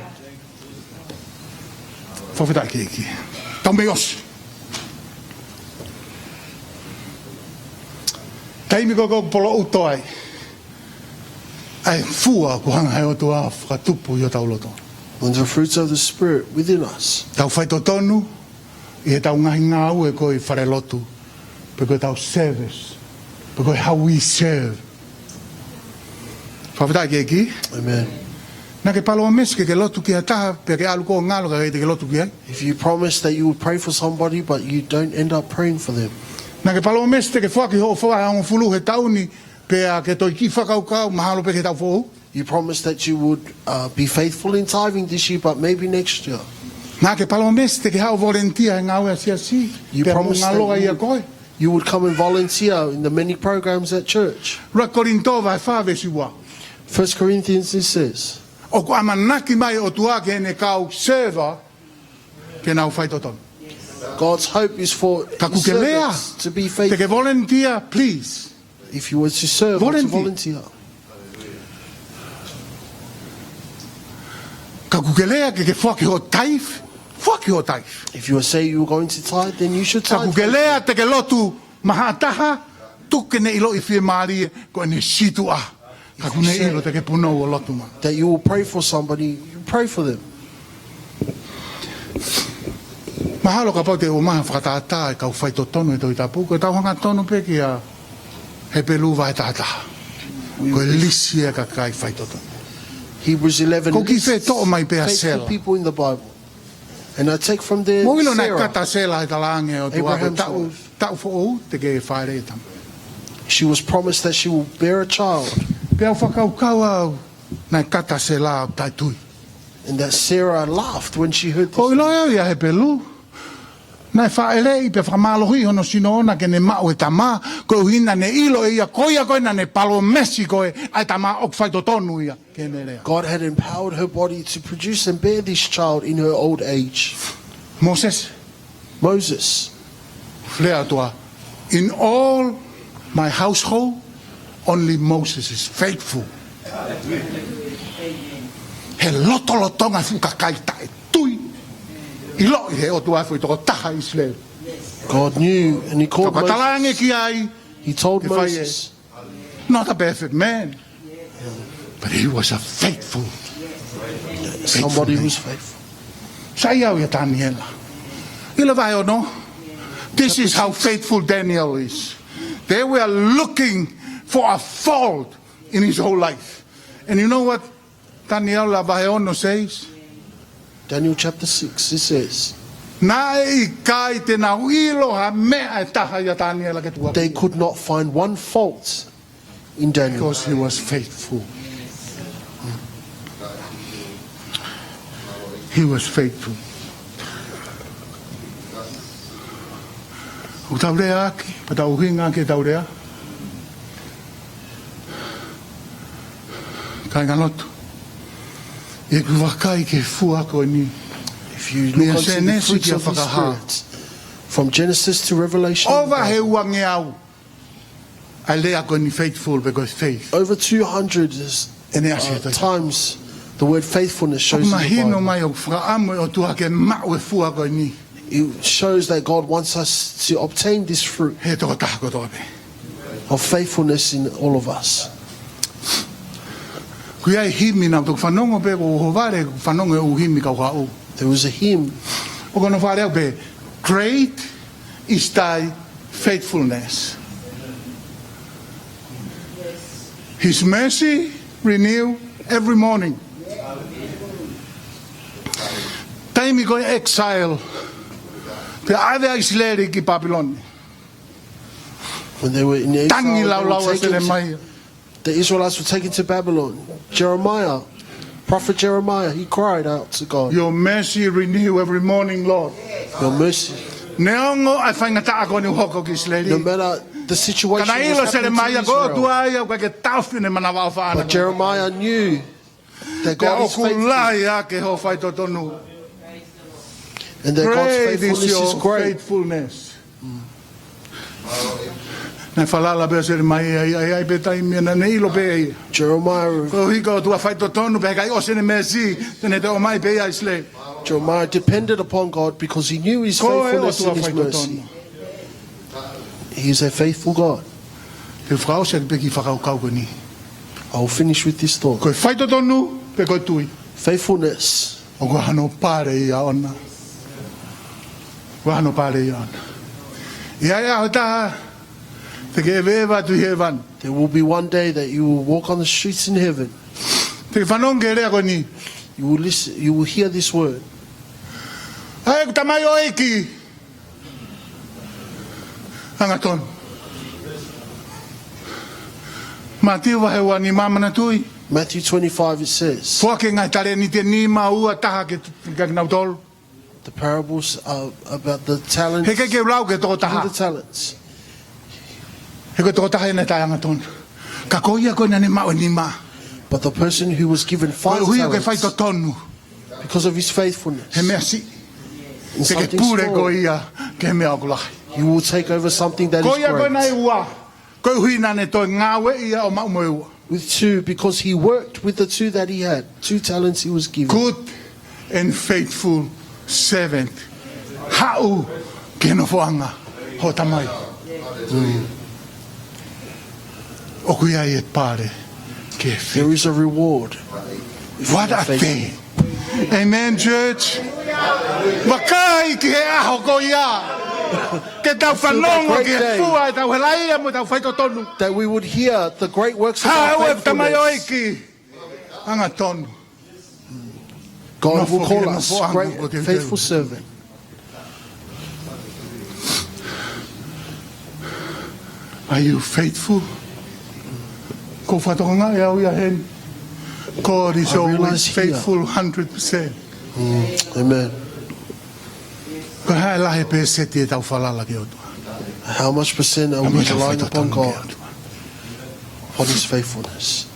Fakafetaʻi ki he ʻEiki. Tau mei ʻosi. Taimi ko ē ʻoku poloʻuto ai ʻa e fua ʻoku hanga ʻe he ʻOtua ʻo fakatupu ʻi hotau loto. When the fruits of the Spirit within us, Tau faitotonu ʻi heʻetau ngaahi ngāue ko ē ʻi falelotu, pe ko ʻetau service, pe ko e how we serve. Fakafetaʻi ki he ʻEiki. Amen. Naʻa ke palōmesi ke ke lotu ki ha taha, pea ke ʻalu koe ʻo ngalo kae ʻikai te ke lotu ki ai. If you promise that you will pray for somebody but you don't end up praying for them, Naʻa ke palōmesi te ke foaki hoʻo fā ʻe hongofulu he taʻu ni, pea ke toe kiʻi fakakaukau, mahalo pē ki he taʻu foʻou. you promise that you would uh, be faithful in tithing this year, but maybe next year. Naʻa ke palōmesi te ke haʻu ʻo volunteer he ngāue ʻa e siasi, You pea mo promise ngalo that ai you, ʻia koe. You would come and volunteer in the many programs at church. ʻUluaki Kolinitō vahe fā veesi ua. First Corinthians, it says, ʻOku ʻamanaki mai e ʻOtua ki heʻene kau server ke nau faitotonu. God's hope is for Ka his kuo ke lea, servants to be te ke faithful. Volunteer, please. If you were to serve or to Volunteer. Volunteer. Ka kuo ke lea ke ke foaki hoʻo tithe, foaki hoʻo tithe. If you were say you were going to tithe, then you should Ka tithe. kuo ke lea te ke lotu mahaʻa taha, tuku ke ne ʻiloʻi fiemālie ko ʻene situʻa. Ka kuo ne ʻilo te ke punou ʻo lotu mai. That you will pray for somebody, you pray for them. Mahalo kapau te u ʻomai ha fakatātā ʻa e kau faitotonu ʻi he Tohi Tapu, ko ʻetau hangatonu pē kia Hepelū vahe taha taha. Ko e lisi ʻa e kakai faitotonu. Hebrews eleven Ko ki fē lists toʻo mai pē ʻa faithful Sela. People in the Bible. And I take from there Mou ʻilo naʻe Sarah. Kata Sela he talaange ʻe he ʻOtua ko e Abraham's taʻu, wife. Taʻu foʻou te ke fāʻeleʻi e tama. She was promised that she will bear a child. Pea u fakakaukau au, naʻe kata Sela ʻo taʻetui. And that Sarah laughed when she heard Ko this. ʻilo ʻe au ia Hepelū. Naʻe fāʻeleʻi pea fakamālohiʻi hono sino ʻoʻona ke ne maʻu e tama, koeʻuhi naʻa ne ʻilo ʻe ia ko ia ko ē naʻa ne palōmesi ko ē ʻa e tama ʻoku faitotonu ia ke ne lea. God had empowered her body to produce and bear this child in her old age. Mōsese, Moses, lea ʻOtua, in all my household, only Moses is faithful. He lotolotonga fuʻu kakai taʻetui. ʻIloʻi ʻe he ʻOtua e foʻi tokotaha ʻIsileli. God knew and he called Ka talaange Moses. Ki ai, He told Moses, not a perfect man, but he was a faithful, somebody who was faithful. Sai au ia Taniela. ʻIlo vahe ono. This is how faithful Daniel is. They were looking for a fault in his whole life. And you know what Taniela vahe ono says? Daniel chapter six, it says, naʻe ʻikai te nau ʻilo ha meʻa ʻe taha ia Taniela ke tuku. They could not find one fault in Daniel. Because he was faithful. He was faithful. ʻOku tau lea ʻaki, pea tau ʻuhinga ʻaki ʻetau lea. Kāinga lotu. ʻI heʻeku vakai ki he fua ko eni. If you look onto the fruits of the Spirit, from Genesis to Meia Sēnesi kia Fakahā, ʻova he uangeau ʻa e lea ko eni faithful, pe ko e faith. Over two hundred is, ʻene ʻasi uh, ʻe taha times the word faithfulness shows in the Bible. Mahino mai ʻoku fakaʻamu ʻe he ʻOtua ke maʻu e fua ko eni. It shows that God wants us to obtain this fruit, he tokotaha kotoa pē, of faithfulness in all of us. Ko e hā e himi naʻá ku toki fanongo pē, ko hoʻo vale fanongo e ʻū himi kau haʻu. There was a hymn. ʻOku ou fale au pē, great is thy faithfulness. His mercy renew every morning. Taimi ko ē exile, pea ʻave ʻa ʻIsileli ki Papilone. When they were in exile, they were taken to, the Israelites were taken to Babylon. Jeremiah, prophet Jeremiah, he cried out to God. Your mercy renew every morning, Lord. Your mercy. Neongo ʻa e faingataʻa ko eni ʻoku hoko ki ʻIsileli, no matter the situation, ka naʻe ʻilo ʻe Selemaia ko e ʻOtua ia ʻoku ʻikai ke taʻofi ʻene manavaʻofa ʻaʻana. But Jeremiah knew that God is faithful. Pea ʻoku lahi ʻa e faitotonu. And that God's faithfulness is great. Great is your faithfulness. Naʻe falala pē ʻa Selemaia, ʻi ai, ʻi ai pē taimi naʻá ne ʻilo pē ia. Jeremiah, ko e ʻuhi ko e ʻOtua faitotonu, pea ʻikai ʻosi ʻene meesi, te ne toe ʻomai pē ia ʻa ʻIsileli. Jeremiah depended upon God because he knew his faithfulness and his mercy. Ko e ʻOtua faitotonu. He is a faithful God. Te u fakaʻosi atu pē ki he fakakaukau ko eni. I will finish with this thought. Ko e faitotonu, pe ko e tui. Faithfulness. ʻOku ʻi ai hano pale ia ʻoʻona. ʻOku ʻi ai hano pale ia ʻoʻona. ʻE ʻi ai e ʻaho ʻe taha te ke ʻeveʻeva atu ʻi hēvani. There will be one day that you will walk on the streets in heaven. Te ke fanongo ki he lea ko eni. You will listen, you will hear this word. ʻA ʻeku tamaioʻeiki angatonu. Mātiu vahe ua nima, manatuʻi. Matthew twenty-five, it says, foaki e ngaahi talēniti ʻe nima, ua, taha kia, kia kinautolu. The parables are about the talents. He ʻikai ke u lau ki he tokotaha. The talents. He ko e tokotaha ia naʻe taʻeangatonu. Ka ko ia ko ē naʻá ne maʻu e nima. But the person who was given five talents, ko e ʻuhi ko e faitotonu, because of his faithfulness, he meʻa siʻi, te ke pule koe ia ki he meʻa ʻoku lahi. You will take over something that is great. Ko ia ko ē naʻe ua, ko e ʻuhi naʻá ne toe ngāueʻi ia ʻo maʻu mo e ua. With two, because he worked with the two that he had. Two talents he was given. Good and faithful servant. Haʻu ki he nofoʻanga ʻo ho Tamai. Mm. ʻOku ʻi ai e pale ki he faith. There is a reward. What a day. Amen, church. Vakai ki he ʻaho ko ia. Ke tau fanongo ki he fua ʻetau helaia mo ʻetau faitotonu. That we would hear the great works of our faithfulness. Haʻu e tamaioʻeiki angatonu. God will call us, great faithful servant. Are you faithful? Ko e fakatokangaʻi ʻaʻaku ia heni. God is always faithful, hundred percent. Mm, amen. Ko e hā e lahi e pēseti ʻetau falala ki he ʻOtua? How much percent are we relying upon God, upon his faithfulness?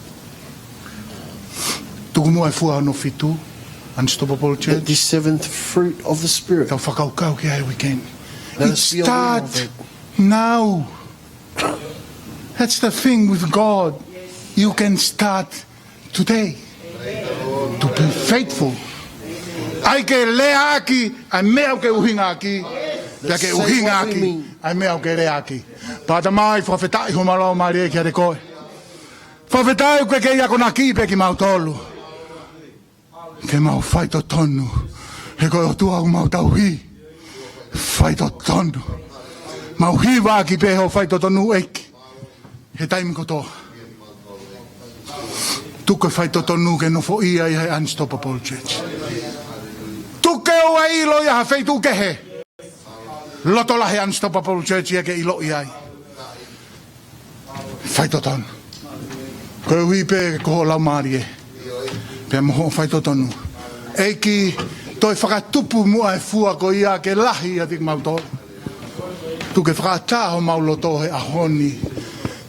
Tuku muʻa e fua hono fitu, unstoppable church. This seventh fruit of the Spirit. Tau fakakaukau ki ai weekend. Let us be aware of it. It start now. That's the thing with God. You can start today to be faithful. ʻAi ke lea ʻaki ʻa e meʻa ʻokú ke ʻuhinga ʻaki. Pea ke ʻuhinga ʻaki ʻa e meʻa ʻoku ke lea ʻaki. Pea Tamai, fakafetaʻi homau laumālie kiate koe. Fakafetaʻi ʻoku ke kei akonaki pē kimautolu ke mau faitotonu. He ko e ʻOtua ʻoku mau tauhi. Faitotonu. Mau hivaʻaki pē hoʻo faitotonu, ʻEiki, he taimi kotoa. Tuku e faitotonu ke nofoʻia ʻi he Unstoppable Church. Tuku ke ʻoua ʻe ʻilo ʻi ha feituʻu kehe loto lahi Unstoppable Church ia ke ʻiloʻi ai. Faitotonu. Koeʻuhi pē ko hoʻo laumālie pea mo hoʻo faitotonu. ʻEiki, toe fakatupu muʻa e fua ko ia ke lahi ʻiate kimautolu. Tuku ke fakaʻatā homau loto he ʻaho ni,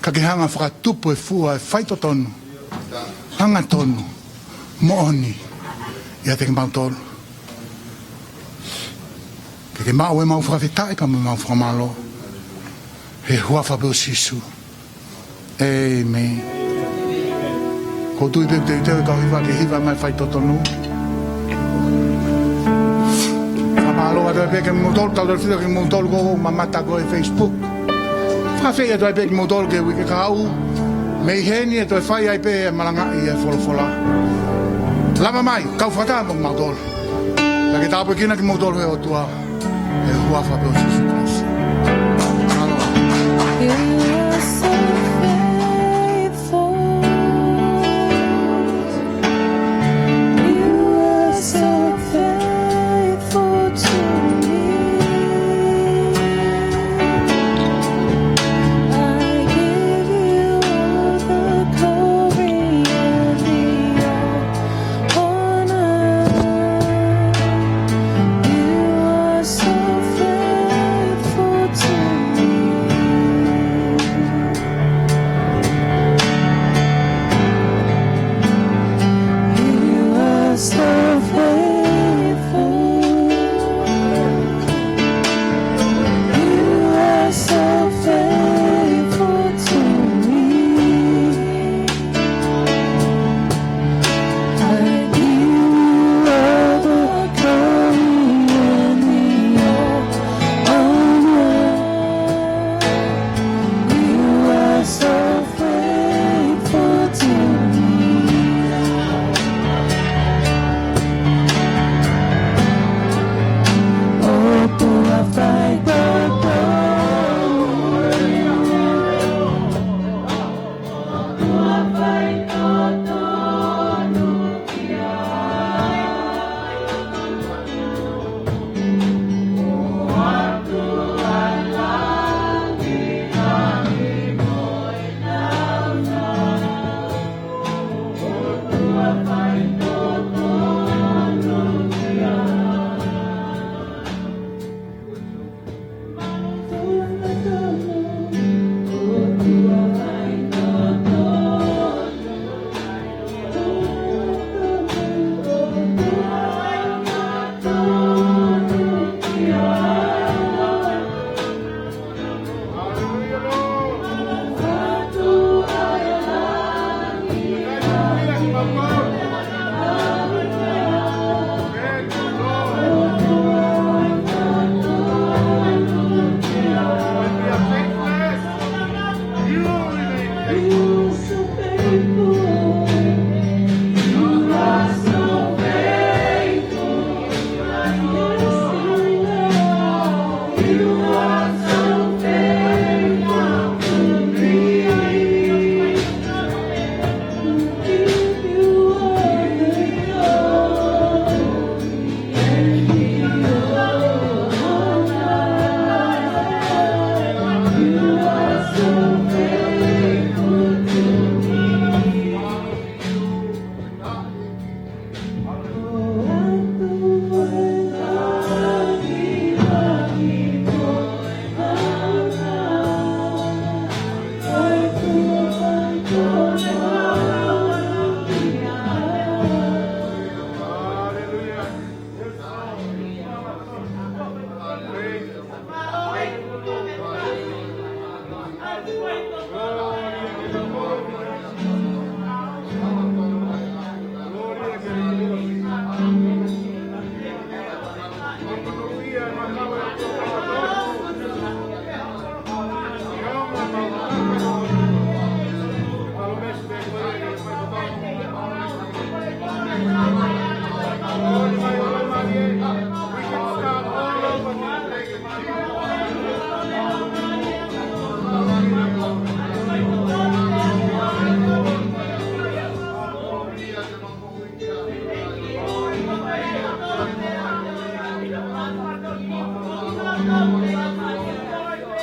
ka ke hanga fakatupu e fua e faitotonu, angatonu, moʻoni ʻiate kimautolu. Ke ke maʻu ʻemau fakafetaʻi pea mo ʻemau fakamālō. He huafa pē ʻo Sīsū. ʻĒmeni. ʻOku ou tui pē ʻoku teuteu e kau hiva ke hiva mai faitotonu. Fakamālō atu pē kimoutolu, tau tau fita kimoutolu ʻoku mamata ko e Facebook. Fakafeʻiloaki atu pē kimoutolu ki he uike kahaʻu. Mei heni ʻe toe fai ai pē e malangaʻi e folofola. Lava mai, kau fakataha mo kimautolu. Ka ke tāpuekina kimoutolu he ʻOtua. He huafa pē ʻo Sīsū Kalaisi. Mālō.